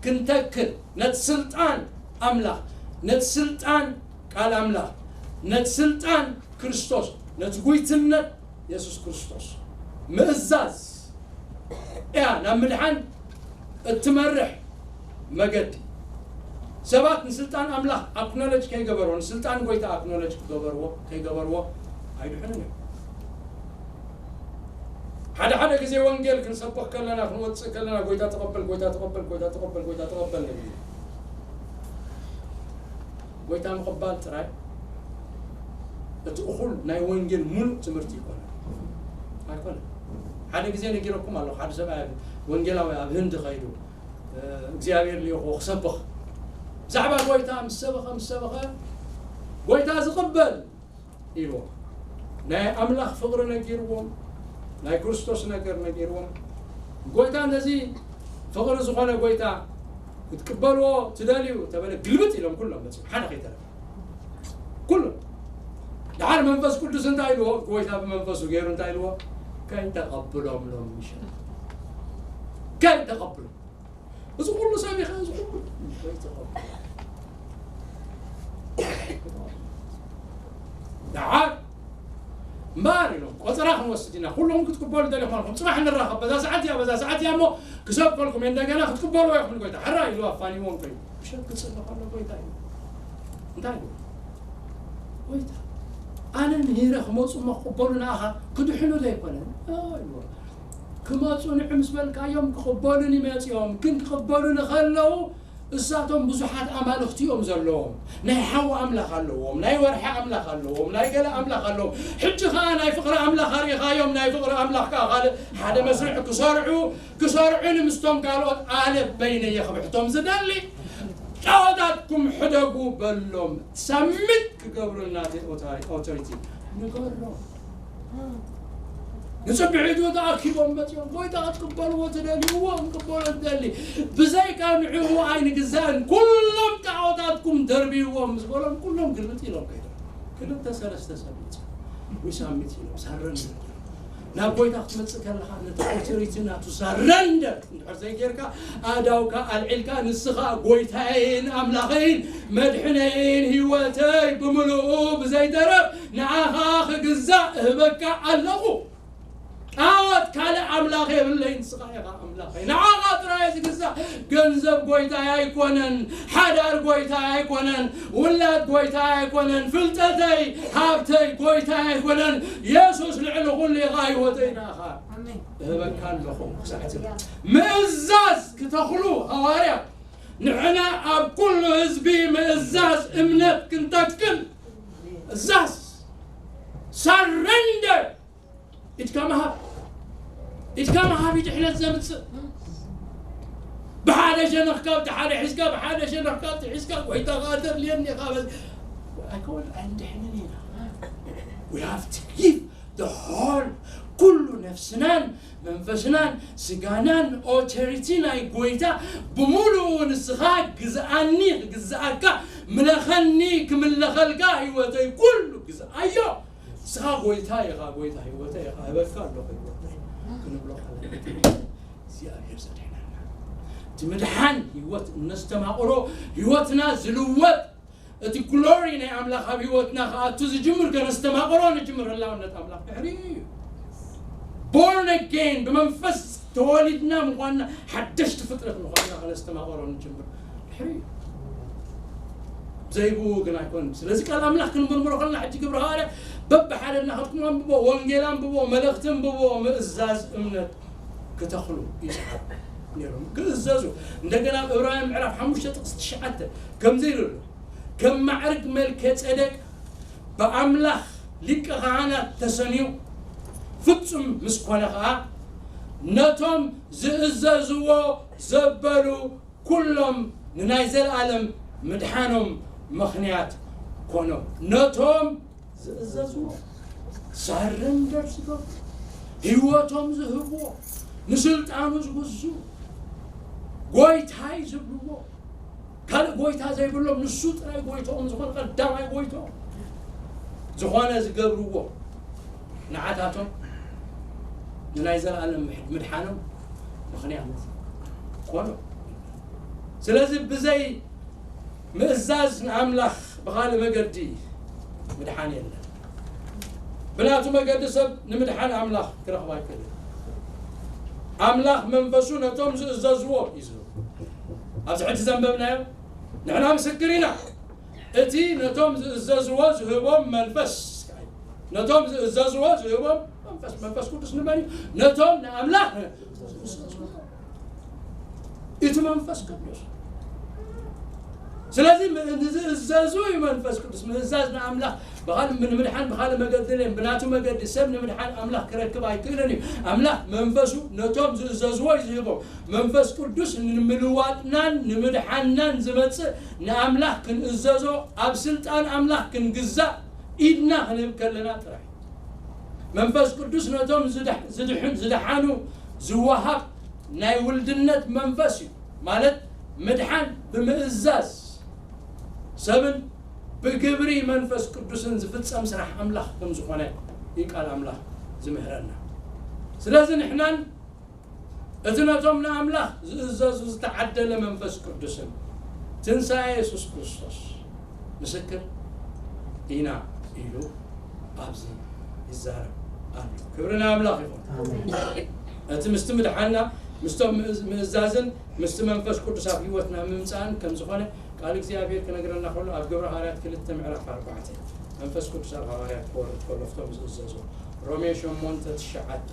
ክንተክል ነቲ ስልጣን ኣምላኽ ነቲ ስልጣን ቃል ኣምላኽ ነቲ ስልጣን ክርስቶስ ነቲ ጉይትነት የሱስ ክርስቶስ ምእዛዝ እያ ናብ ምድሓን እትመርሕ መገዲ። ሰባት ንስልጣን ኣምላኽ ኣክኖሎጅ ከይገበርዎ ንስልጣን ጎይታ ኣክኖሎጅ ክገበርዎ ከይገበርዎ ኣይድሕኑን እዮም። ሓደ ሓደ ግዜ ወንጌል ክንሰብኽ ከለና ክንወፅእ ከለና ጎይታ ተቐበል ጎይታ ተቐበል ጎይታ ተቐበል ጎይታ ተቐበል ንብል። ጎይታ ምቕባል ጥራይ እቲ እኹል ናይ ወንጌል ሙሉእ ትምህርቲ ይኮነ ኣይኮነ። ሓደ ግዜ ነጊረኩም ኣለኹ። ሓደ ሰብኣይ ወንጌላዊ ኣብ ህንዲ ኸይዱ እግዚኣብሔር ልኢኹ ክሰብኽ ብዛዕባ ጎይታ ምስ ሰበኸ ምስ ሰበኸ ጎይታ ዝቕበል ኢልዎም ናይ ኣምላኽ ፍቕሪ ነጊርዎም ናይ ክርስቶስ ነገር ነጊርዎም። ጎይታ ነዚ ፍቕሪ ዝኾነ ጎይታ ክትቅበልዎ ትደልዩ ተበለ ግልብጥ ኢሎም ኩሎም መፅኦም ሓደ ከይተረፈ ኩሎም። ደሓር መንፈስ ቅዱስ እንታይ ኢልዎ? ጎይታ ብመንፈሱ ገይሩ እንታይ ኢልዎ? ከይተቐብሎም ሎም ምሸት ከይተቐብሎም እዚ ኩሉ ሰብ ይኸ እዚ ኩሉ ደሓር እምበኣር ኢሎም ቆፀራ ክንወስድ ኢና። ኩሎም ክትቅበሉ ደሊኹም ኣለኹም። ፅባሕ ንራኸብ በዛ ሰዓት እያ በዛ ሰዓት እያ እሞ ክሰብከልኩም እየ። እንደገና ክትቅበልዎ ኢኹም ንጎይታ። ሕራ ኢሉ ኣፋኒዎም ኮይኑ ብሸት ክፅሊ ከሎ ጎይታ እዩ እንታይ ኢሉ? ጎይታ ኣነ ምሂረ ክመፁ እሞ ክቕበሉ ንኣኻ ክድሕኑ ዘይኮነ ኢልዎ። ክመፁ ንዑ ምስ በልካዮም ክቕበሉኒ መፂኦም ግን ክቕበሉኒ ከለዉ እሳቶም ብዙሓት ኣማልኽቲ እዮም ዘለዎም። ናይ ሓዊ ኣምላኽ ኣለዎም፣ ናይ ወርሒ ኣምላኽ ኣለዎም፣ ናይ ገለ ኣምላኽ ኣለዎም። ሕጂ ኸዓ ናይ ፍቕሪ ኣምላኽ ኣርኢኻዮም፣ ናይ ፍቕሪ ኣምላኽ ከኣ ካልእ ሓደ መስርዕ ክሰርዑ ክሰርዑኒ ምስቶም ካልኦት ኣነ በይነየ ክብሕቶም ዝደሊ ጣዖታትኩም ሕደጉ በሎም። ሳሚት ክገብሩ ናተይ ኦቶሪቲ ንገሮም። ንጽብሒቱ ተኣኪቦም መጺኦም ጎይታ ክትቅበልዎ ትደልይዎ እንቅበሎ ትደሊ ብዘይካ ንዕኡ ኣይንግዛእን ኩሎም ጣዖታትኩም ደርብይዎም ምስ በሎም ኩሎም ግልብጥ ኢሎም ከይዶም ክልተ ሰለስተ ሰብ ይጽ ዊሳሚት ኢሎም ሳረን ናብ ጎይታ ክትመጽእ ከለኻ ነቲ ኦቶሪቲ ናቱ ሳረንደር እንድሕር ዘይጌርካ ኣእዳውካ ኣልዒልካ ንስኻ ጎይታየይን ኣምላኸይን መድሕነይን ህይወተይ ብምልኡ ብዘይደረብ ንዓኻ ክግዛእ እህበካ ኣለኹ። ጣዖት ካልእ ኣምላኽ የብለይ ንስኻ ኢኻ ኣምላኸይ ንዓኻ ጥራይ ዝግዛእ። ገንዘብ ጎይታይ ኣይኮነን፣ ሓዳር ጎይታይ ኣይኮነን፣ ውላድ ጎይታይ ኣይኮነን፣ ፍልጠተይ ሃብተይ ጎይታይ ኣይኮነን። የሱስ ልዕሊ ኩሉ ኢኻ፣ ህይወተይ ናኻ። እህበካ ኣለኹ። ክሳዕ እቲ ምእዛዝ ክተኽሉ ሃዋርያ፣ ንሕና ኣብ ኩሉ ህዝቢ ምእዛዝ እምነት ክንተክል። እዛዝ፣ ሳረንደር። ኢድካ ምሃብ፣ ኢድካ ምሃብ እዩ ድሕነት ዘምጽእ። ብሓደ ሸነኽ ካብቲ ሓደ ሒዝካ፣ ብሓደ ሸነኽ ካብቲ ሒዝካ፣ ጎይታ ከኣ ተድልየኒ ኢኻ በል። ኣይከውን፣ ኣይንድሕንን ኢና። We have to give the whole፣ ኩሉ ነፍስናን መንፈስናን ስጋናን፣ ኦቶሪቲ ናይ ጎይታ ብምሉኡ ንስኻ ግዝኣኒ፣ ክግዝኣካ፣ ምለኸኒ፣ ክምለኸልካ፣ ህይወተይ ኩሉ ግዝኣዮ። ንስኻ ጎይታ ኢኻ፣ ጎይታ ህይወተይ ኢኻ፣ እህበካ ኣለኹ ህይወተይ ክንብሎ ከለና፣ እግዚኣብሔር ዘድሕነና። እቲ ምድሓን ህይወት እነስተማቕሮ፣ ህይወትና ዝልወጥ፣ እቲ ግሎሪ ናይ ኣምላኽ ኣብ ህይወትና ክኣቱ ዝጅምር፣ ከነስተማቕሮ ንጅምር፣ ህላውነት ኣምላኽ ድሕሪኡ እዩ። ቦርን ኣጌን፣ ብመንፈስ ተወሊድና ምዃንና፣ ሓደሽቲ ፍጥረት ምዃንና ከነስተማቕሮ ንጅምር ድሕሪኡ እዩ። ዘይብኡ ግን ኣይኮንን። ስለዚ ቃል ኣምላኽ ክንምርምሮ ከለና፣ ሕጂ ግብረ ሃዋርያ በብሓደ እናኸድኩም ኣንብቦ፣ ወንጌል ኣንብቦ፣ መልእኽቲ ኣንብቦ፣ ምእዛዝ እምነት ክተኽሉ ይጽዓሩ ነይሮም፣ ክእዘዙ። እንደገና ኣብ ዕብራውያን ምዕራፍ ሓሙሽተ ጥቕሲ ትሽዓተ ከምዚ ኢሉ ኣሎ፣ ከም ማዕርግ መልከ ጼዴቅ ብኣምላኽ ሊቀ ካህናት ተሰንዩ፣ ፍጹም ምስ ኮነ ኸኣ፣ ነቶም ዝእዘዝዎ ዘበሉ ኩሎም ንናይ ዘለኣለም ምድሓኖም ምኽንያት ኮኖም። ነቶም ዝእዘዝዎ፣ ሳረንደር ዝገብሩ፣ ህይወቶም ዝህብዎ፣ ንስልጣኑ ዝግዙ፣ ጎይታይ ዝብልዎ፣ ካልእ ጎይታ ዘይብሎም፣ ንሱ ጥራይ ጎይትኦም ዝኾነ፣ ቀዳማይ ጎይትኦም ዝኾነ ዝገብርዎ፣ ንዓታቶም ንናይ ዘለኣለም ምሕ-፣ ምድሓኖም ምኽንያት ኮኖ። ስለዚ ብዘይ ምእዛዝ ንኣምላኽ ብኻልእ መገዲ ምድሓን የለን። ብናቱ መገዲ ሰብ ንምድሓን ኣምላኽ ክረኽባ ኣይክእልን። ኣምላኽ መንፈሱ ነቶም ዝእዘዝዎ እዩ ዝህብ። ኣብዚ ሕጂ ዘንበብናዮ ንሕና ምስክር ኢና። እቲ ነቶም ዝእዘዝዎ ዝህቦም መንፈስ፣ ነቶም ዝእዘዝዎ ዝህቦም መንፈስ፣ መንፈስ ቅዱስ ንመን እዩ? ነቶም ንኣምላኽ ዝእዘዝዎ። እቲ መንፈስ ቅዱስ። ስለዚ ም-፣ ንዝእዘዙ እዩ መንፈስ ቅዱስ። ምእዛዝ ንኣምላኽ ብኻል-፣ ንምድሓን ብኻልእ መገዲ የለን። ብናቱ መገዲ ሰብ ንምድሓን ኣምላኽ ክረክብ ኣይክእልን እዩ። ኣምላኽ መንፈሱ ነቶም ዝእዘዝዎ እዩ ዝህቦም። መንፈስ ቅዱስ ንምልዋጥናን ንምድሓንናን ዝመጽእ ንኣምላኽ ክንእዘዞ፣ ኣብ ስልጣን ኣምላኽ ክንግዛእ ኢድና ክንህብ ከለና ጥራሕ። መንፈስ ቅዱስ ነቶም ዝድሕ-፣ ዝድሕን-፣ ዝደሓኑ ዝወሃብ ናይ ውልድነት መንፈስ እዩ። ማለት ምድሓን ብምእዛዝ ሰብን ብግብሪ መንፈስ ቅዱስን ዝፍጸም ስራሕ ኣምላኽ ከም ዝኾነ እዩ ቃል ኣምላኽ ዝምህረና። ስለዚ ንሕናን እቲ ነቶም ንኣምላኽ ዝእዘዙ ዝተዓደለ መንፈስ ቅዱስን ትንሳኤ የሱስ ክርስቶስ ምስክር ኢና ኢሉ ኣብዚ ይዛረብ ኣሎ። ክብሪ ንኣምላኽ ይኹን። ኣሜን። እቲ ምስቲ ምድሓንና፣ ምስቶም ምእዝ-፣ ምእዛዝን ምስቲ መንፈስ ቅዱስ ኣብ ህይወትና ምምጻእን ከም ዝኾነ ቃል እግዚኣብሔር ክነግረና ከሎ ኣብ ግብረ ሃዋርያት ክልተ ምዕራፍ ኣርባዕተ መንፈስ ቅዱስ ኣብ ሃዋርያት ክወርድ ከሎ ፍቶም ዝእዘዞ ሮሜ ሸሞንተ ትሽዓተ፣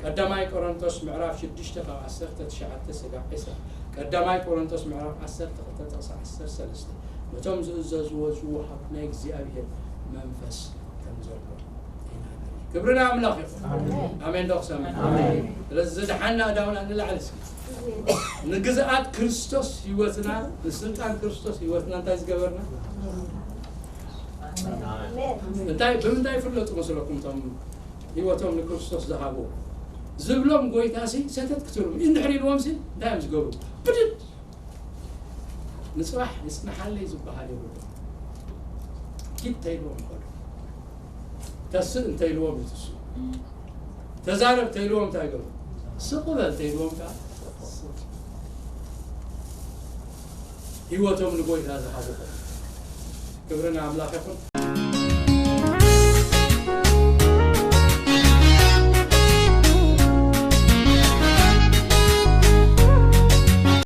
ቀዳማይ ቆሮንቶስ ምዕራፍ ሽዱሽተ ካብ ዓሰርተ ትሽዓተ ስጋዕ ዒስራ፣ ቀዳማይ ቆሮንቶስ ምዕራፍ ዓሰርተ ክልተ ጥቕሲ ዓሰርተ ሰለስተ፣ ነቶም ዝእዘዝዎ ዝወሃብ ናይ እግዚኣብሔር መንፈስ ከም ዘሎ ኢና ንርኢ። ክብሪ ንኣምላኽ ይኹን። ኣሜን። ኣሜን ዶ ክሰምዕ? ኣሜን። ስለዚ ዝደሓና ኣእዳውና ንላዕሊ እስኪ። ንግዝኣት ክርስቶስ ህይወትና፣ ንስልጣን ክርስቶስ ህይወትና እንታይ ዝገበርና? እንታይ፣ ብምንታይ ይፍለጡ መስለኩም እቶም ህይወቶም ንክርስቶስ ዝሃቡ? ዝብሎም ጎይታ ሲ ሰተት ክትብሉ እንድሕር ኢልዎም ሲ እንታይ እዮም ዝገብሩ? ብድድ! ንጽባሕ ይጽናሓለይ ዝበሃል የብሉ። ኪድ ተይልዎም ይኸዱ። ተስእ እንተይልዎም ይትስኡ። ተዛረብ ተይልዎም እንታይ ይገብሩ? ስቕ በል ተይልዎም ከዓ ህይወቶም ንጎይታ ዝሃቡ። ክብሪ ንኣምላኽ ይኹን።